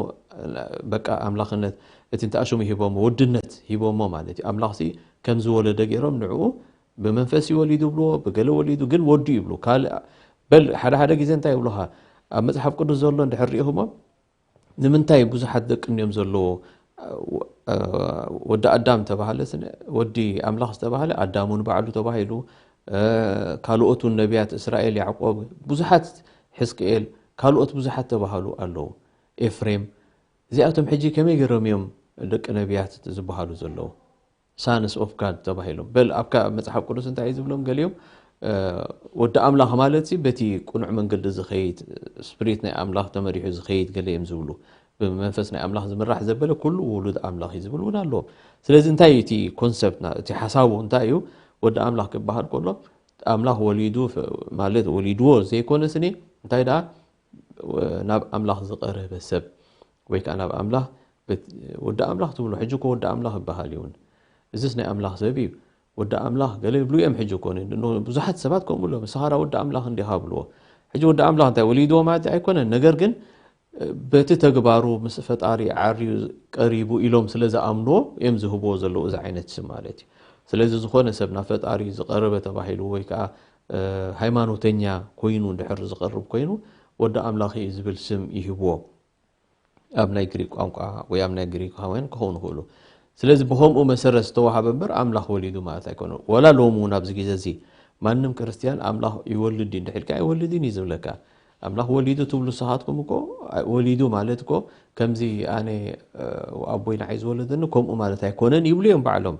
በቃ ኣምላኽነት እቲ እንተኣሽሙ ሂቦሞ ወድነት ሂቦሞ ማለት እዩ። ኣምላኽ ሲ ከም ዝወለደ ገይሮም ንዕኡ ብመንፈስ እዩ ወሊዱ ይብልዎ፣ ብገለ ወሊዱ ግን ወዱ ይብሉ። ካልእ በል ሓደ ሓደ ግዜ እንታይ ይብሉኻ? ኣብ መጽሓፍ ቅዱስ ዘሎ እንድሕር ርኢኹሞ ንምንታይ ብዙሓት ደቂ እንዮም ዘለዎ? ወዲ ኣዳም ተባሃለ፣ ወዲ ኣምላኽ ዝተባሃለ ኣዳም እውን ባዕሉ ተባሂሉ፣ ካልኦት እውን ነቢያት እስራኤል፣ ያዕቆብ፣ ብዙሓት ሕዝቅኤል፣ ካልኦት ብዙሓት ተባሃሉ ኣለዉ። ኤፍሬም፣ እዚኣቶም ሕጂ ከመይ ገይሮም እዮም ደቂ ነቢያት ዝበሃሉ ዘለዉ? ሳንስ ኦፍ ጋድ ተባሂሎም። በል ኣብካ መጽሓፍ ቅዱስ እንታይ እዩ ዝብሎም? ገሊኦም ወዲ ኣምላኽ ማለት በቲ ቅኑዕ መንገዲ ዝኸይድ፣ ስፕሪት ናይ ኣምላኽ ተመሪሑ ዝኸይድ ገለ እዮም ዝብሉ። ብመንፈስ ናይ ኣምላኽ ዝምራሕ ዘበለ ኩሉ ውሉድ ኣምላኽ እዩ ዝብል እውን ኣለዎም። ስለዚ እንታይ እዩ እቲ ኮንሰፕትና፣ እቲ ሓሳቡ እንታይ እዩ? ወዲ ኣምላኽ ክበሃል ከሎ ኣምላኽ ወሊዱ ማለት ወሊድዎ ዘይኮነ ስኒ እንታይ ደኣ ናብ ኣምላኽ ዝቐረበ ሰብ ወይ ከዓ ናብ ኣምላኽ ወዲ ኣምላኽ ትብሎ ሕጂ እኮ ወዲ ኣምላኽ ይበሃል እዩ እውን። እዚስ ናይ ኣምላኽ ሰብ እዩ፣ ወዲ ኣምላኽ ገለ ይብሉ እዮም። ሕጂ እኮ ብዙሓት ሰባት ከምኡ ኣሎ፣ ንስኻ ወዲ ኣምላኽ እንዲኻ ብልዎ። ሕጂ ወዲ ኣምላኽ እንታይ ወሊድዎ ማለት ኣይኮነን፣ ነገር ግን በቲ ተግባሩ ምስ ፈጣሪ ዓርዩ ቀሪቡ ኢሎም ስለ ዝኣምንዎ እዮም ዝህብዎ ዘለዉ እዚ ዓይነት ስም ማለት እዩ። ስለዚ ዝኾነ ሰብ ናብ ፈጣሪ ዝቐረበ ተባሂሉ ወይ ከዓ ሃይማኖተኛ ኮይኑ እንድሕር ዝቐርብ ኮይኑ ወዲ ኣምላኽ እዩ ዝብል ስም ይህብዎ። ኣብ ናይ ግሪክ ቋንቋ ወይ ኣብ ናይ ግሪካውያን ክኸውን ይኽእሉ። ስለዚ ብኸምኡ መሰረት ዝተዋሃበ እምበር ኣምላኽ ወሊዱ ማለት ኣይኮነን። ወላ ሎም እውን ኣብዚ ግዜ እዚ ማንም ክርስትያን ኣምላኽ ይወልድ እዩ እንድሕር ኢልካ ኣይወልድን እዩ ዝብለካ። ኣምላኽ ወሊዱ ትብሉ ንስኻትኩም እኮ ወሊዱ ማለት እኮ ከምዚ ኣነ ኣቦይ ንዓይ ዝወለደኒ ከምኡ ማለት ኣይኮነን ይብሉ እዮም ባዕሎም።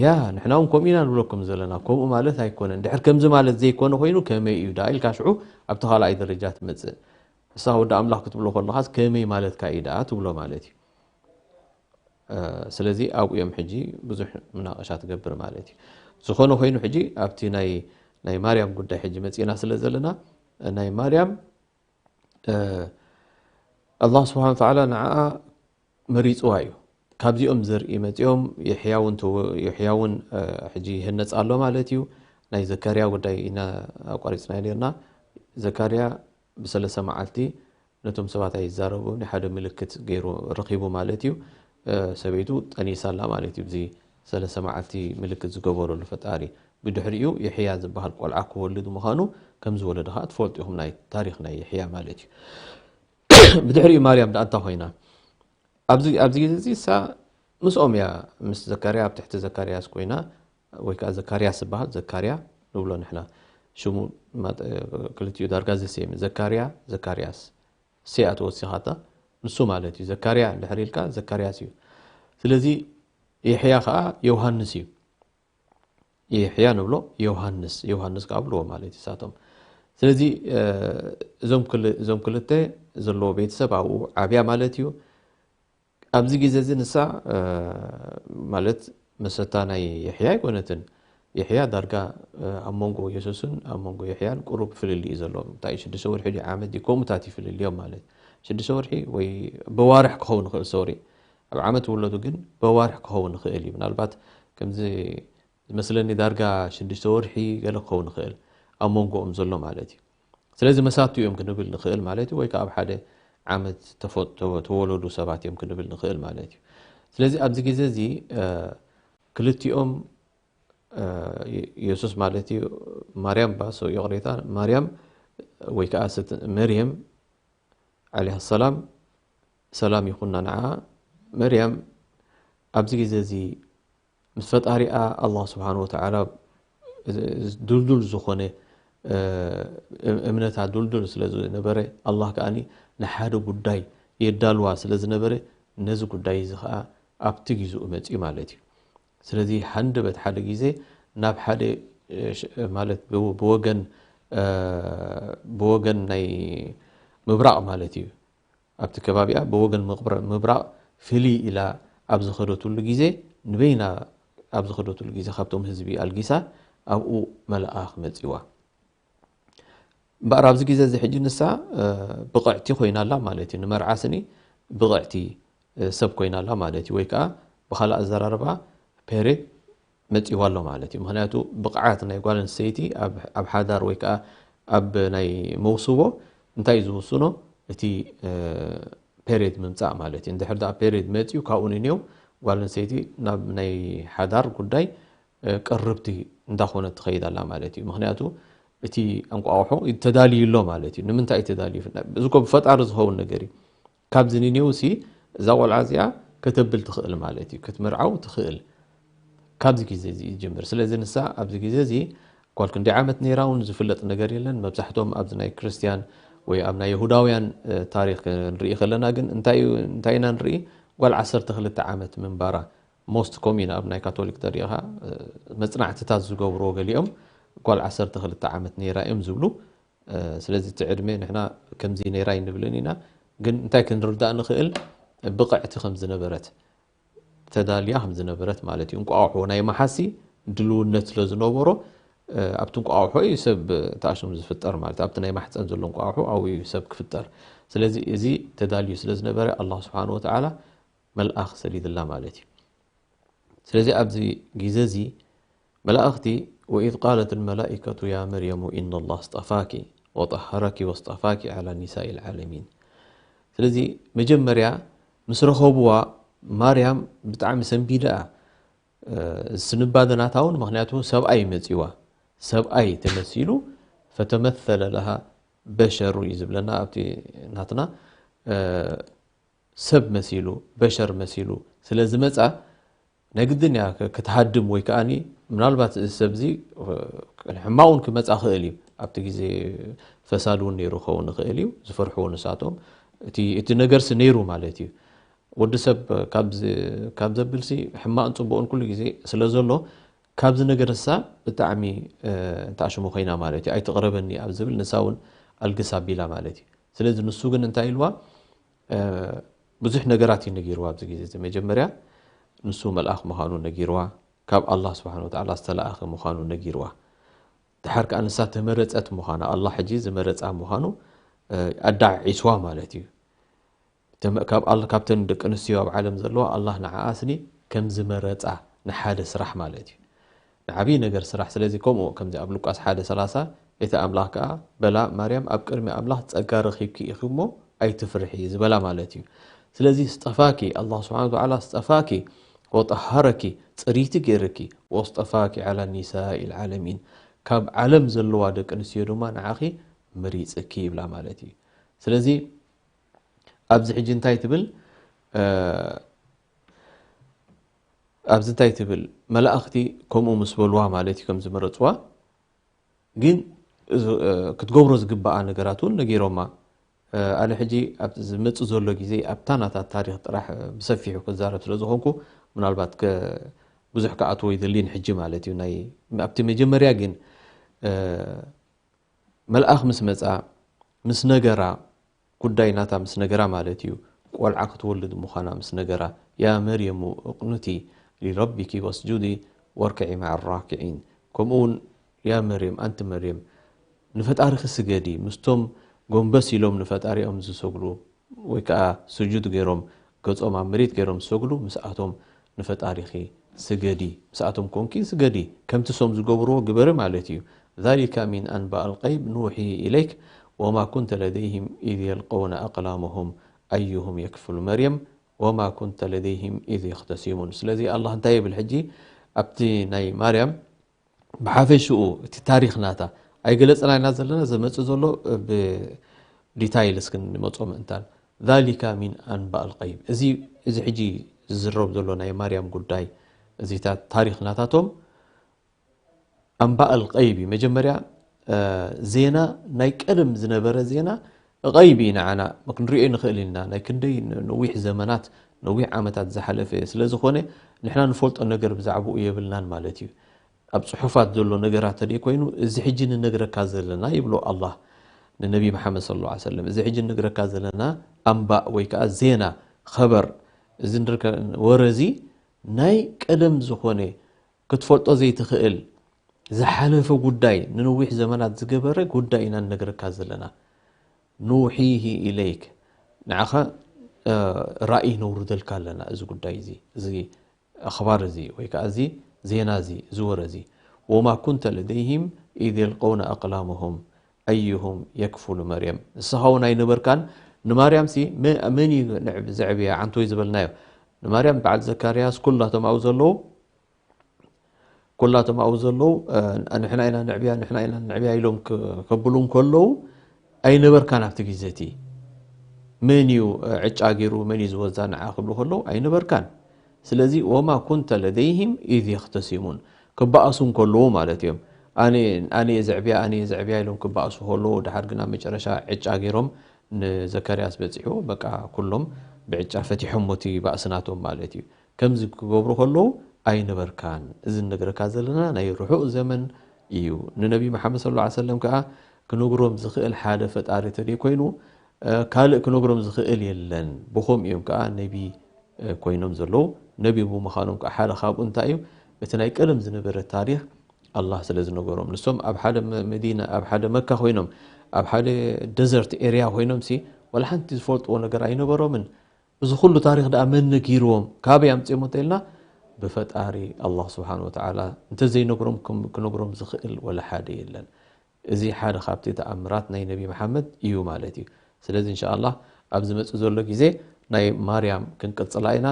ያ ንሕና እውን ከምኡ ኢና ንብለኩም ዘለና። ከምኡ ማለት ኣይኮነን። ድሕር ከምዚ ማለት ዘይኮነ ኮይኑ ከመይ እዩ ደኣ ኢልካ ሽዑ ኣብቲ ካልኣይ ደረጃ ትመጽእ። ንስኻ ወዲ ኣምላኽ ክትብሎ ከለኻስ ከመይ ማለትካ እዩ ደኣ ትብሎ ማለት እዩ። ስለዚ ኣብኡ እዮም ሕጂ ብዙሕ ምናቐሻ ትገብር ማለት እዩ። ዝኾነ ኮይኑ ሕጂ ኣብቲ ናይ ናይ ማርያም ጉዳይ ሕጂ መፂእና ስለ ዘለና ናይ ማርያም ኣላህ ስብሓን ወተዓላ ንዓኣ መሪፅዋ እዩ። ካብዚኦም ዘርኢ መፂኦም የሕያውን የሕያውን ሕጂ ይህነፅ ኣሎ ማለት እዩ። ናይ ዘካርያ ጉዳይ ኢና ኣቋሪፅና ነርና። ዘካርያ ብሰለስተ መዓልቲ ነቶም ሰባት ኣይዛረቦም ሓደ ምልክት ገይሩ ረኺቡ ማለት እዩ። ሰበይቱ ጠኒሳ ኣላ ማለት እዩ። እዚ ሰለስተ መዓልቲ ምልክት ዝገበረሉ ፈጣሪ ብድሕሪኡ የሕያ ዝበሃል ቆልዓ ክወልድ ምዃኑ ከም ዝወለደ ከዓ ትፈልጡ ኢኹም። ናይ ታሪክ ናይ የሕያ ማለት እዩ። ብድሕሪኡ ማርያም ደኣ እንታይ ኮይና? ኣብዚ ግዜ እዚ እሳ ምስኦም እያ፣ ምስ ዘካርያ ኣብ ትሕቲ ዘካርያስ ኮይና ወይ ከዓ ዘካርያስ ዝበሃል ዘካርያ ንብሎ ንሕና። ሽሙ ክልቲኡ ዳርጋ ዘሰየመ ዘካርያ ዘካርያስ ስያ ተወሲኻታ ንሱ ማለት እዩ። ዘካርያ እንድሕር ኢልካ ዘካርያስ እዩ። ስለዚ የሕያ ከዓ ዮሃንስ እዩ። የሕያ ንብሎ ዮሃንስ ዮሃንስ ከዓ ብልዎ ማለት እዩ ንሳቶም። ስለዚ እዞም ክልተ ዘለዎ ቤተሰብ ኣብኡ ዓብያ ማለት እዩ። ኣብዚ ግዜ እዚ ንሳ ማለት መሰታ ናይ የሕያ ኣይኮነትን። የሕያ ዳርጋ ኣብ መንጎ የሱስን ኣብ መንጎ የሕያን ቁሩብ ፍልልይ እዩ ዘለዎም። እንታይ ሽዱሽተ ወርሒ ድዩ ዓመት ድዩ ከምኡታት እዩ ፍልልዮም ማለት ሽዱሽተ ወርሒ ወይ በዋርሕ ክኸውን ይኽእል። ሶሪ ኣብ ዓመት ውለዱ ግን በዋርሕ ክኸውን ይኽእል እዩ። ምናልባት ከምዚ ዝመስለኒ ዳርጋ ሽዱሽተ ወርሒ ገለ ክኸውን ይኽእል ኣብ መንጎኦም ዘሎ ማለት እዩ። ስለዚ መሳቱ እዮም ክንብል ንኽእል ማለት እዩ፣ ወይ ከዓ ኣብ ሓደ ዓመት ተወለዱ ሰባት እዮም ክንብል ንኽእል ማለት እዩ። ስለዚ ኣብዚ ግዜ እዚ ክልቲኦም የሱስ ማለት እዩ ማርያም ባሶ ይቕሬታ ማርያም ወይ ከዓ መርየም ዓለይሃ ሰላም ሰላም ይኹና ንዓ መርያም ኣብዚ ግዜ እዚ ምስ ፈጣሪኣ ኣላህ ስብሓን ወተዓላ ድልዱል ዝኾነ እምነታ ድልዱል ስለ ዝነበረ ኣላህ ከኣ ንሓደ ጉዳይ የዳልዋ ስለ ዝነበረ ነዚ ጉዳይ እዚ ከዓ ኣብቲ ግዜኡ መፅኡ ማለት እዩ። ስለዚ ሃንደበት ሓደ ግዜ ናብ ሓደ ማለት ብወገን ብወገን ናይ ምብራቕ ማለት እዩ ኣብቲ ከባቢኣ ብወገን ምብራቕ ፍልይ ኢላ ኣብ ዝኸደትሉ ግዜ ንበይና ኣብ ዝኸደትሉ ግዜ ካብቶም ህዝቢ ኣልጊሳ ኣብኡ መልኣኽ መፂዋ። እምበኣር ኣብዚ ግዜ እዚ ሕጂ ንሳ ብቕዕቲ ኮይና ኣላ ማለት እዩ። ንመርዓ ስኒ ብቕዕቲ ሰብ ኮይና ኣላ ማለት እዩ። ወይ ከዓ ብካልእ ኣዘራርባ ፔሬድ መፂዋ ኣሎ ማለት እዩ። ምክንያቱ ብቕዓት ናይ ጓል ኣንስተይቲ ኣብ ሓዳር ወይ ከዓ ኣብ ናይ መውስቦ እንታይ እዩ ዝውስኖ? እቲ ፔሬድ ምምፃእ ማለት እዩ። እንድሕር ደኣ ፔሬድ መፂኡ ካብኡ ንንየው ጓል ኣንስተይቲ ናብ ናይ ሓዳር ጉዳይ ቅርብቲ እንዳኾነት ትኸይድ ኣላ ማለት እዩ። ምክንያቱ እቲ እንቋቑሖ ተዳልዩ ኣሎ ማለት እዩ። ንምንታይ እዩ ተዳልዩ? እዚ እኮ ብፈጣሪ ዝኸውን ነገር እዩ። ካብዚ ንንየው ሲ እዛ ቆልዓ እዚኣ ከተብል ትኽእል ማለት እዩ። ክትምርዓው ትኽእል። ካብዚ ግዜ እዚ ይጅምር። ስለዚ ንሳ ኣብዚ ግዜ እዚ ጓል ክንደይ ዓመት ነይራ እውን ዝፍለጥ ነገር የለን። መብዛሕቶም ኣብዚ ናይ ክርስትያን ወይ ኣብ ናይ የሁዳውያን ታሪክ ንርኢ ከለና ግን እንታይ ኢና ንርኢ? ጓል ዓሰርተ ክልተ ዓመት ምንባራ ሞስት ኮሚን ኣብ ናይ ካቶሊክ ተሪኢኻ መጽናዕትታት ዝገብርዎ ገሊኦም ጓል ዓሰርተ ክልተ ዓመት ነይራ እዮም ዝብሉ። ስለዚ እቲ ዕድመ ንሕና ከምዚ ነይራ ኣይንብልን ኢና፣ ግን እንታይ ክንርዳእ ንኽእል፣ ብቕዕቲ ከም ዝነበረት፣ ተዳልያ ከም ዝነበረት ማለት እዩ። እንቋቑሖ ናይ መሓሲ ድልውነት ስለ ዝነበሮ ኣብቲ እንቋቑሖ እዩ ሰብ ተኣሽሙ ዝፍጠር ማለት፣ ኣብቲ ናይ ማሕፀን ዘሎ እንቋቑሖ ኣብኡ እዩ ሰብ ክፍጠር። ስለዚ እዚ ተዳልዩ ስለ ዝነበረ ኣላህ ስብሓን ወተዓላ መልኣኽ ሰዲድላ ማለት እዩ። ስለዚ ኣብዚ ግዜ እዚ መላእኽቲ وإذ قالت الملائكة يا مريم إن الله اصطفاك وطهرك واصطفاك على نساء العالمين። ስለዚ መጀመርያ ምስ ረኸብዋ ማርያም ብጣዕሚ ሰንቢዳ ስንባደ ናታ እውን፣ ምክንያቱ ሰብኣይ መፂዋ፣ ሰብኣይ ተመሲሉ فتمثل لها بشر እዩ ዝብለና ኣብቲ ናትና ሰብ መሲሉ በሸር መሲሉ ስለ ዝመፃ ናይ ግድን እያ ክትሃድም ወይ ከዓኒ ምናልባት እዚ ሰብ እዚ ሕማቕ እውን ክመፃ ክእል እዩ። ኣብቲ ግዜ ፈሳድ እውን ነይሩ ክኸውን ይኽእል እዩ ዝፈርሕዎ ንሳቶም። እቲ ነገር ሲ ነይሩ ማለት እዩ። ወዲ ሰብ ካብ ዘብል ሲ ሕማቕን ፅቡቕን ኩሉ ግዜ ስለ ዘሎ ካብዚ ነገር ንሳ ብጣዕሚ እንተኣሽሙ ኮይና ማለት እዩ። ኣይትቕረበኒ ኣብ ዝብል ንሳ እውን ኣልግስ ኣቢላ ማለት እዩ። ስለዚ ንሱ ግን እንታይ ኢልዋ? ብዙሕ ነገራት እዩ ነጊርዋ ኣብዚ ግዜ እዚ። መጀመርያ ንሱ መልኣኽ ምዃኑ ነጊርዋ፣ ካብ ኣላህ ስብሓን ወተዓላ ዝተለኣኸ ምዃኑ ነጊርዋ። ድሓር ከዓ ንሳ ተመረፀት ምዃና፣ ኣላህ ሕጂ ዝመረፃ ምዃኑ ኣዳዓዒስዋ ማለት እዩ። ተመ- ካብ ኣል- ካብተን ደቂ ኣንስትዮ ኣብ ዓለም ዘለዋ ኣላህ ንዓኣስኒ ከም ዝመረፃ ንሓደ ስራሕ ማለት እዩ። ንዓብዪ ነገር ስራሕ። ስለዚ ከምኡ ከምዚ ኣብ ሉቃስ ሓደ ሰላሳ እቲ ኣምላኽ ከዓ በላ ማርያም ኣብ ቅድሚ ኣምላኽ ጸጋ ረኺብኪ ኢኺ እሞ ኣይትፍርሒ ዝበላ ማለት እዩ። ስለዚ ስጠፋኪ ኣላህ ስብሓን ወተዓላ ስጠፋኪ ወጠሃረኪ ጽሪቲ ገይርኪ ወስጠፋኪ ዓላ ኒሳኢ ልዓለሚን ካብ ዓለም ዘለዋ ደቂ ኣንስትዮ ድማ ንዓኺ መሪጽኪ ይብላ ማለት እዩ። ስለዚ ኣብዚ ሕጂ እንታይ ትብል? ኣብዚ እንታይ ትብል? መላእኽቲ ከምኡ ምስ በልዋ ማለት እዩ ከም ዝመረፅዋ። ግን ክትገብሮ ዝግባኣ ነገራት እውን ነጊሮማ። ኣነ ሕጂ ኣብ ዝመፅእ ዘሎ ግዜ ኣብታ ናታ ታሪክ ጥራሕ ብሰፊሑ ክዛረብ ስለ ዝኾንኩ ምናልባት ብዙሕ ክኣትዎ ይደልን ሕጂ ማለት እዩ። ናይ ኣብቲ መጀመርያ ግን መልኣኽ ምስ መጻ ምስ ነገራ፣ ጉዳይ ናታ ምስ ነገራ ማለት እዩ። ቆልዓ ክትወልድ ምዃና ምስ ነገራ፣ ያ መርየሙ እቕኑቲ ሊረቢኪ ወስጁዲ ወርክዒ መዓ ራክዒን። ከምኡ እውን ያ መርየም፣ ኣንቲ መርየም ንፈጣሪኺ ስገዲ፣ ምስቶም ጎንበስ ኢሎም ንፈጣሪኦም ዝሰግዱ ወይ ከዓ ስጁድ ገይሮም ገጾም ኣብ መሬት ገይሮም ዝሰግዱ ምስኣቶም ንፈጣሪኺ ስገዲ፣ ምስኣቶም ኮንኪ ስገዲ፣ ከምቲ ሶም ዝገብርዎ ግበሪ ማለት እዩ። ذلك من أنباء الغيب نوحيه إليك وما كنت لديهم إذ يلقون أقلامهم أيهم يكفل مريم وما كنت لديهم إذ يختصمون። ስለዚ ኣላህ እንታይ ይብል ሕጂ ኣብቲ ናይ ማርያም ብሓፈሽኡ እቲ ታሪኽ ናታ ኣይገለጽና ኢና ዘለና፣ ዘመጽእ ዘሎ ብዲታይል እስኪ ንመጾ ምእንታን። ذلك من أنباء الغيب። እዚ እዚ ሕጂ ዝዝረብ ዘሎ ናይ ማርያም ጉዳይ እዚታት ታሪኽ ናታቶም ኣንባእ ኣልቀይብ እዩ። መጀመርያ ዜና ናይ ቀደም ዝነበረ ዜና ቐይብ እዩ ንዓና ክንሪኦ ንኽእል ኢና። ናይ ክንደይ ነዊሕ ዘመናት ነዊሕ ዓመታት ዝሓለፈ ስለ ዝኾነ ንሕና ንፈልጦ ነገር ብዛዕባኡ የብልናን ማለት እዩ። ኣብ ጽሑፋት ዘሎ ነገራት ተደይ ኮይኑ እዚ ሕጂ ንነግረካ ዘለና ይብሎ ኣላህ ንነቢ መሓመድ ሰለላሁ ዐለይሂ ወሰለም። እዚ ሕጂ ንነግረካ ዘለና ኣንባእ ወይ ከዓ ዜና ኸበር እዚ ንርከ- ወረ እዚ ናይ ቀደም ዝኾነ ክትፈልጦ ዘይትኽእል ዝሓለፈ ጉዳይ ንነዊሕ ዘመናት ዝገበረ ጉዳይ ኢና ንነግረካ ዘለና። ኑሒሂ ኢለይክ ንዓኻ ራእይ ነውርደልካ ኣለና እዚ ጉዳይ እዚ እዚ ኣኽባር እዚ ወይ ከዓ እዚ ዜና እዚ እዚ ወረ እዚ ወማ ኩንተ ለደይህም ኢዝ የልቀውነ ኣቅላመሁም ኣዩሁም የክፉሉ መርየም ንስኻ እውን ኣይነበርካን ንማርያም ሲ መን እዩ ዘዕብያ ዓንቶይ ዝበልናዮ ንማርያም በዓል ዘካርያስ ኩላቶም ኣብኡ ዘለዉ ኩላቶም ኣብኡ ዘለዉ ንሕና ኢና ንዕብያ ንሕና ኢና ንዕብያ ኢሎም ከብሉ እንከለዉ ኣይነበርካን ኣብቲ ግዜ እቲ መን እዩ ዕጫ ገይሩ መን እዩ ዝወዛ ንዓ ክብሉ ከለዉ ኣይነበርካን ስለዚ ወማ ኩንተ ለደይህም ኢዝ የኽተሲሙን ክበኣሱ እንከለዉ ማለት እዮም ኣነ እየ ዘዕብያ ኣነ እየ ዘዕብያ ኢሎም ክበኣሱ ከለዉ ድሓር ግን ኣብ መጨረሻ ዕጫ ገይሮም ንዘካርያስ በፂሑ በቃ ኩሎም ብዕጫ ፈቲሖሞ እቲ ባእሲ ናቶም ማለት እዩ ከምዚ ክገብሩ ከለዉ ኣይነበርካን እዚ ንነግረካ ዘለና ናይ ርሑቕ ዘመን እዩ። ንነቢ መሓመድ ሰለላሁ ዐለይሂ ወሰለም ከኣ ክነግሮም ዝኽእል ሓደ ፈጣሪ ተደይ ኮይኑ ካልእ ክነግሮም ዝኽእል የለን። ብኸም እዮም ከኣ ነቢ ኮይኖም ዘለዉ። ነቢ ብምዃኖም ከኣ ሓደ ካብኡ እንታይ እዩ? እቲ ናይ ቀደም ዝነበረ ታሪኽ ኣላህ ስለ ዝነገሮም። ንሶም ኣብ ሓደ መዲና፣ ኣብ ሓደ መካ ኮይኖም፣ ኣብ ሓደ ደዘርት ኤርያ ኮይኖም ሲ ዋላ ሓንቲ ዝፈልጥዎ ነገር ኣይነበሮምን። እዚ ኩሉ ታሪኽ ደኣ መን ነጊርዎም? ካበይ ኣምጺኦሞ እንተኢልና፣ ብፈጣሪ ኣላህ ስብሓን ወተዓላ እንተዘይነግሮም ክነግሮም ዝኽእል ወላ ሓደ የለን። እዚ ሓደ ካብቲ ተኣምራት ናይ ነቢ መሓመድ እዩ ማለት እዩ። ስለዚ እንሻ ኣላህ ኣብ ዝመጽእ ዘሎ ግዜ ናይ ማርያም ክንቅጽላ ኢና።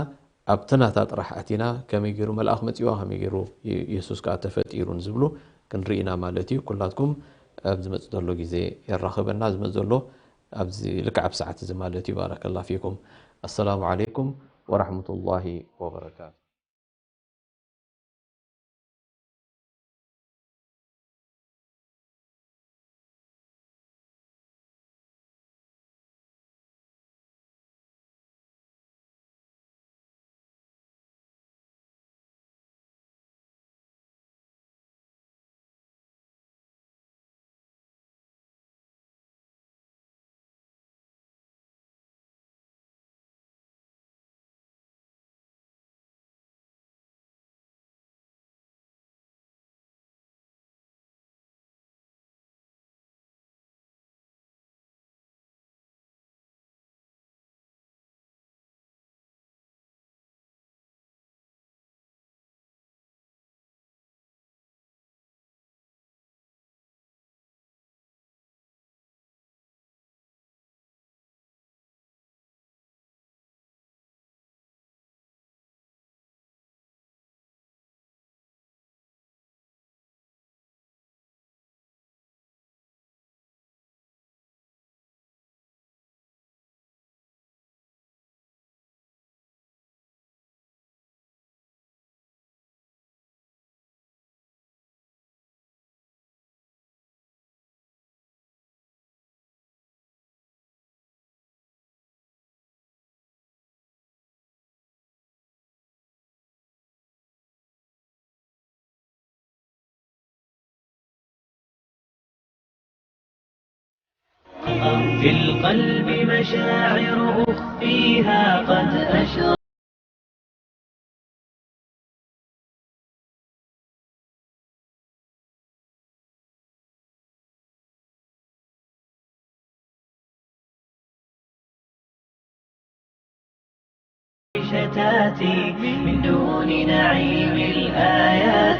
ኣብቲ ናታ ጥራሕ ኣቲና ከመይ ገይሩ መልኣኽ መጺዋ፣ ከመይ ገይሩ የሱስ ከኣ ተፈጢሩን ዝብሉ ክንርኢ ኢና ማለት እዩ። ኩላትኩም ኣብ ዝመጽእ ዘሎ ግዜ የራኽበና። ዝመጽእ ዘሎ ኣብዚ ልክዕ ኣብ ሰዓት እዚ ማለት እዩ። ባረከላ ፊኩም። ኣሰላሙ ዓለይኩም ወራህመቱላሂ ወበረካቱ። في القلب مشاعر أخفيها قد أشرقت. شتاتي من دون نعيم الآيات.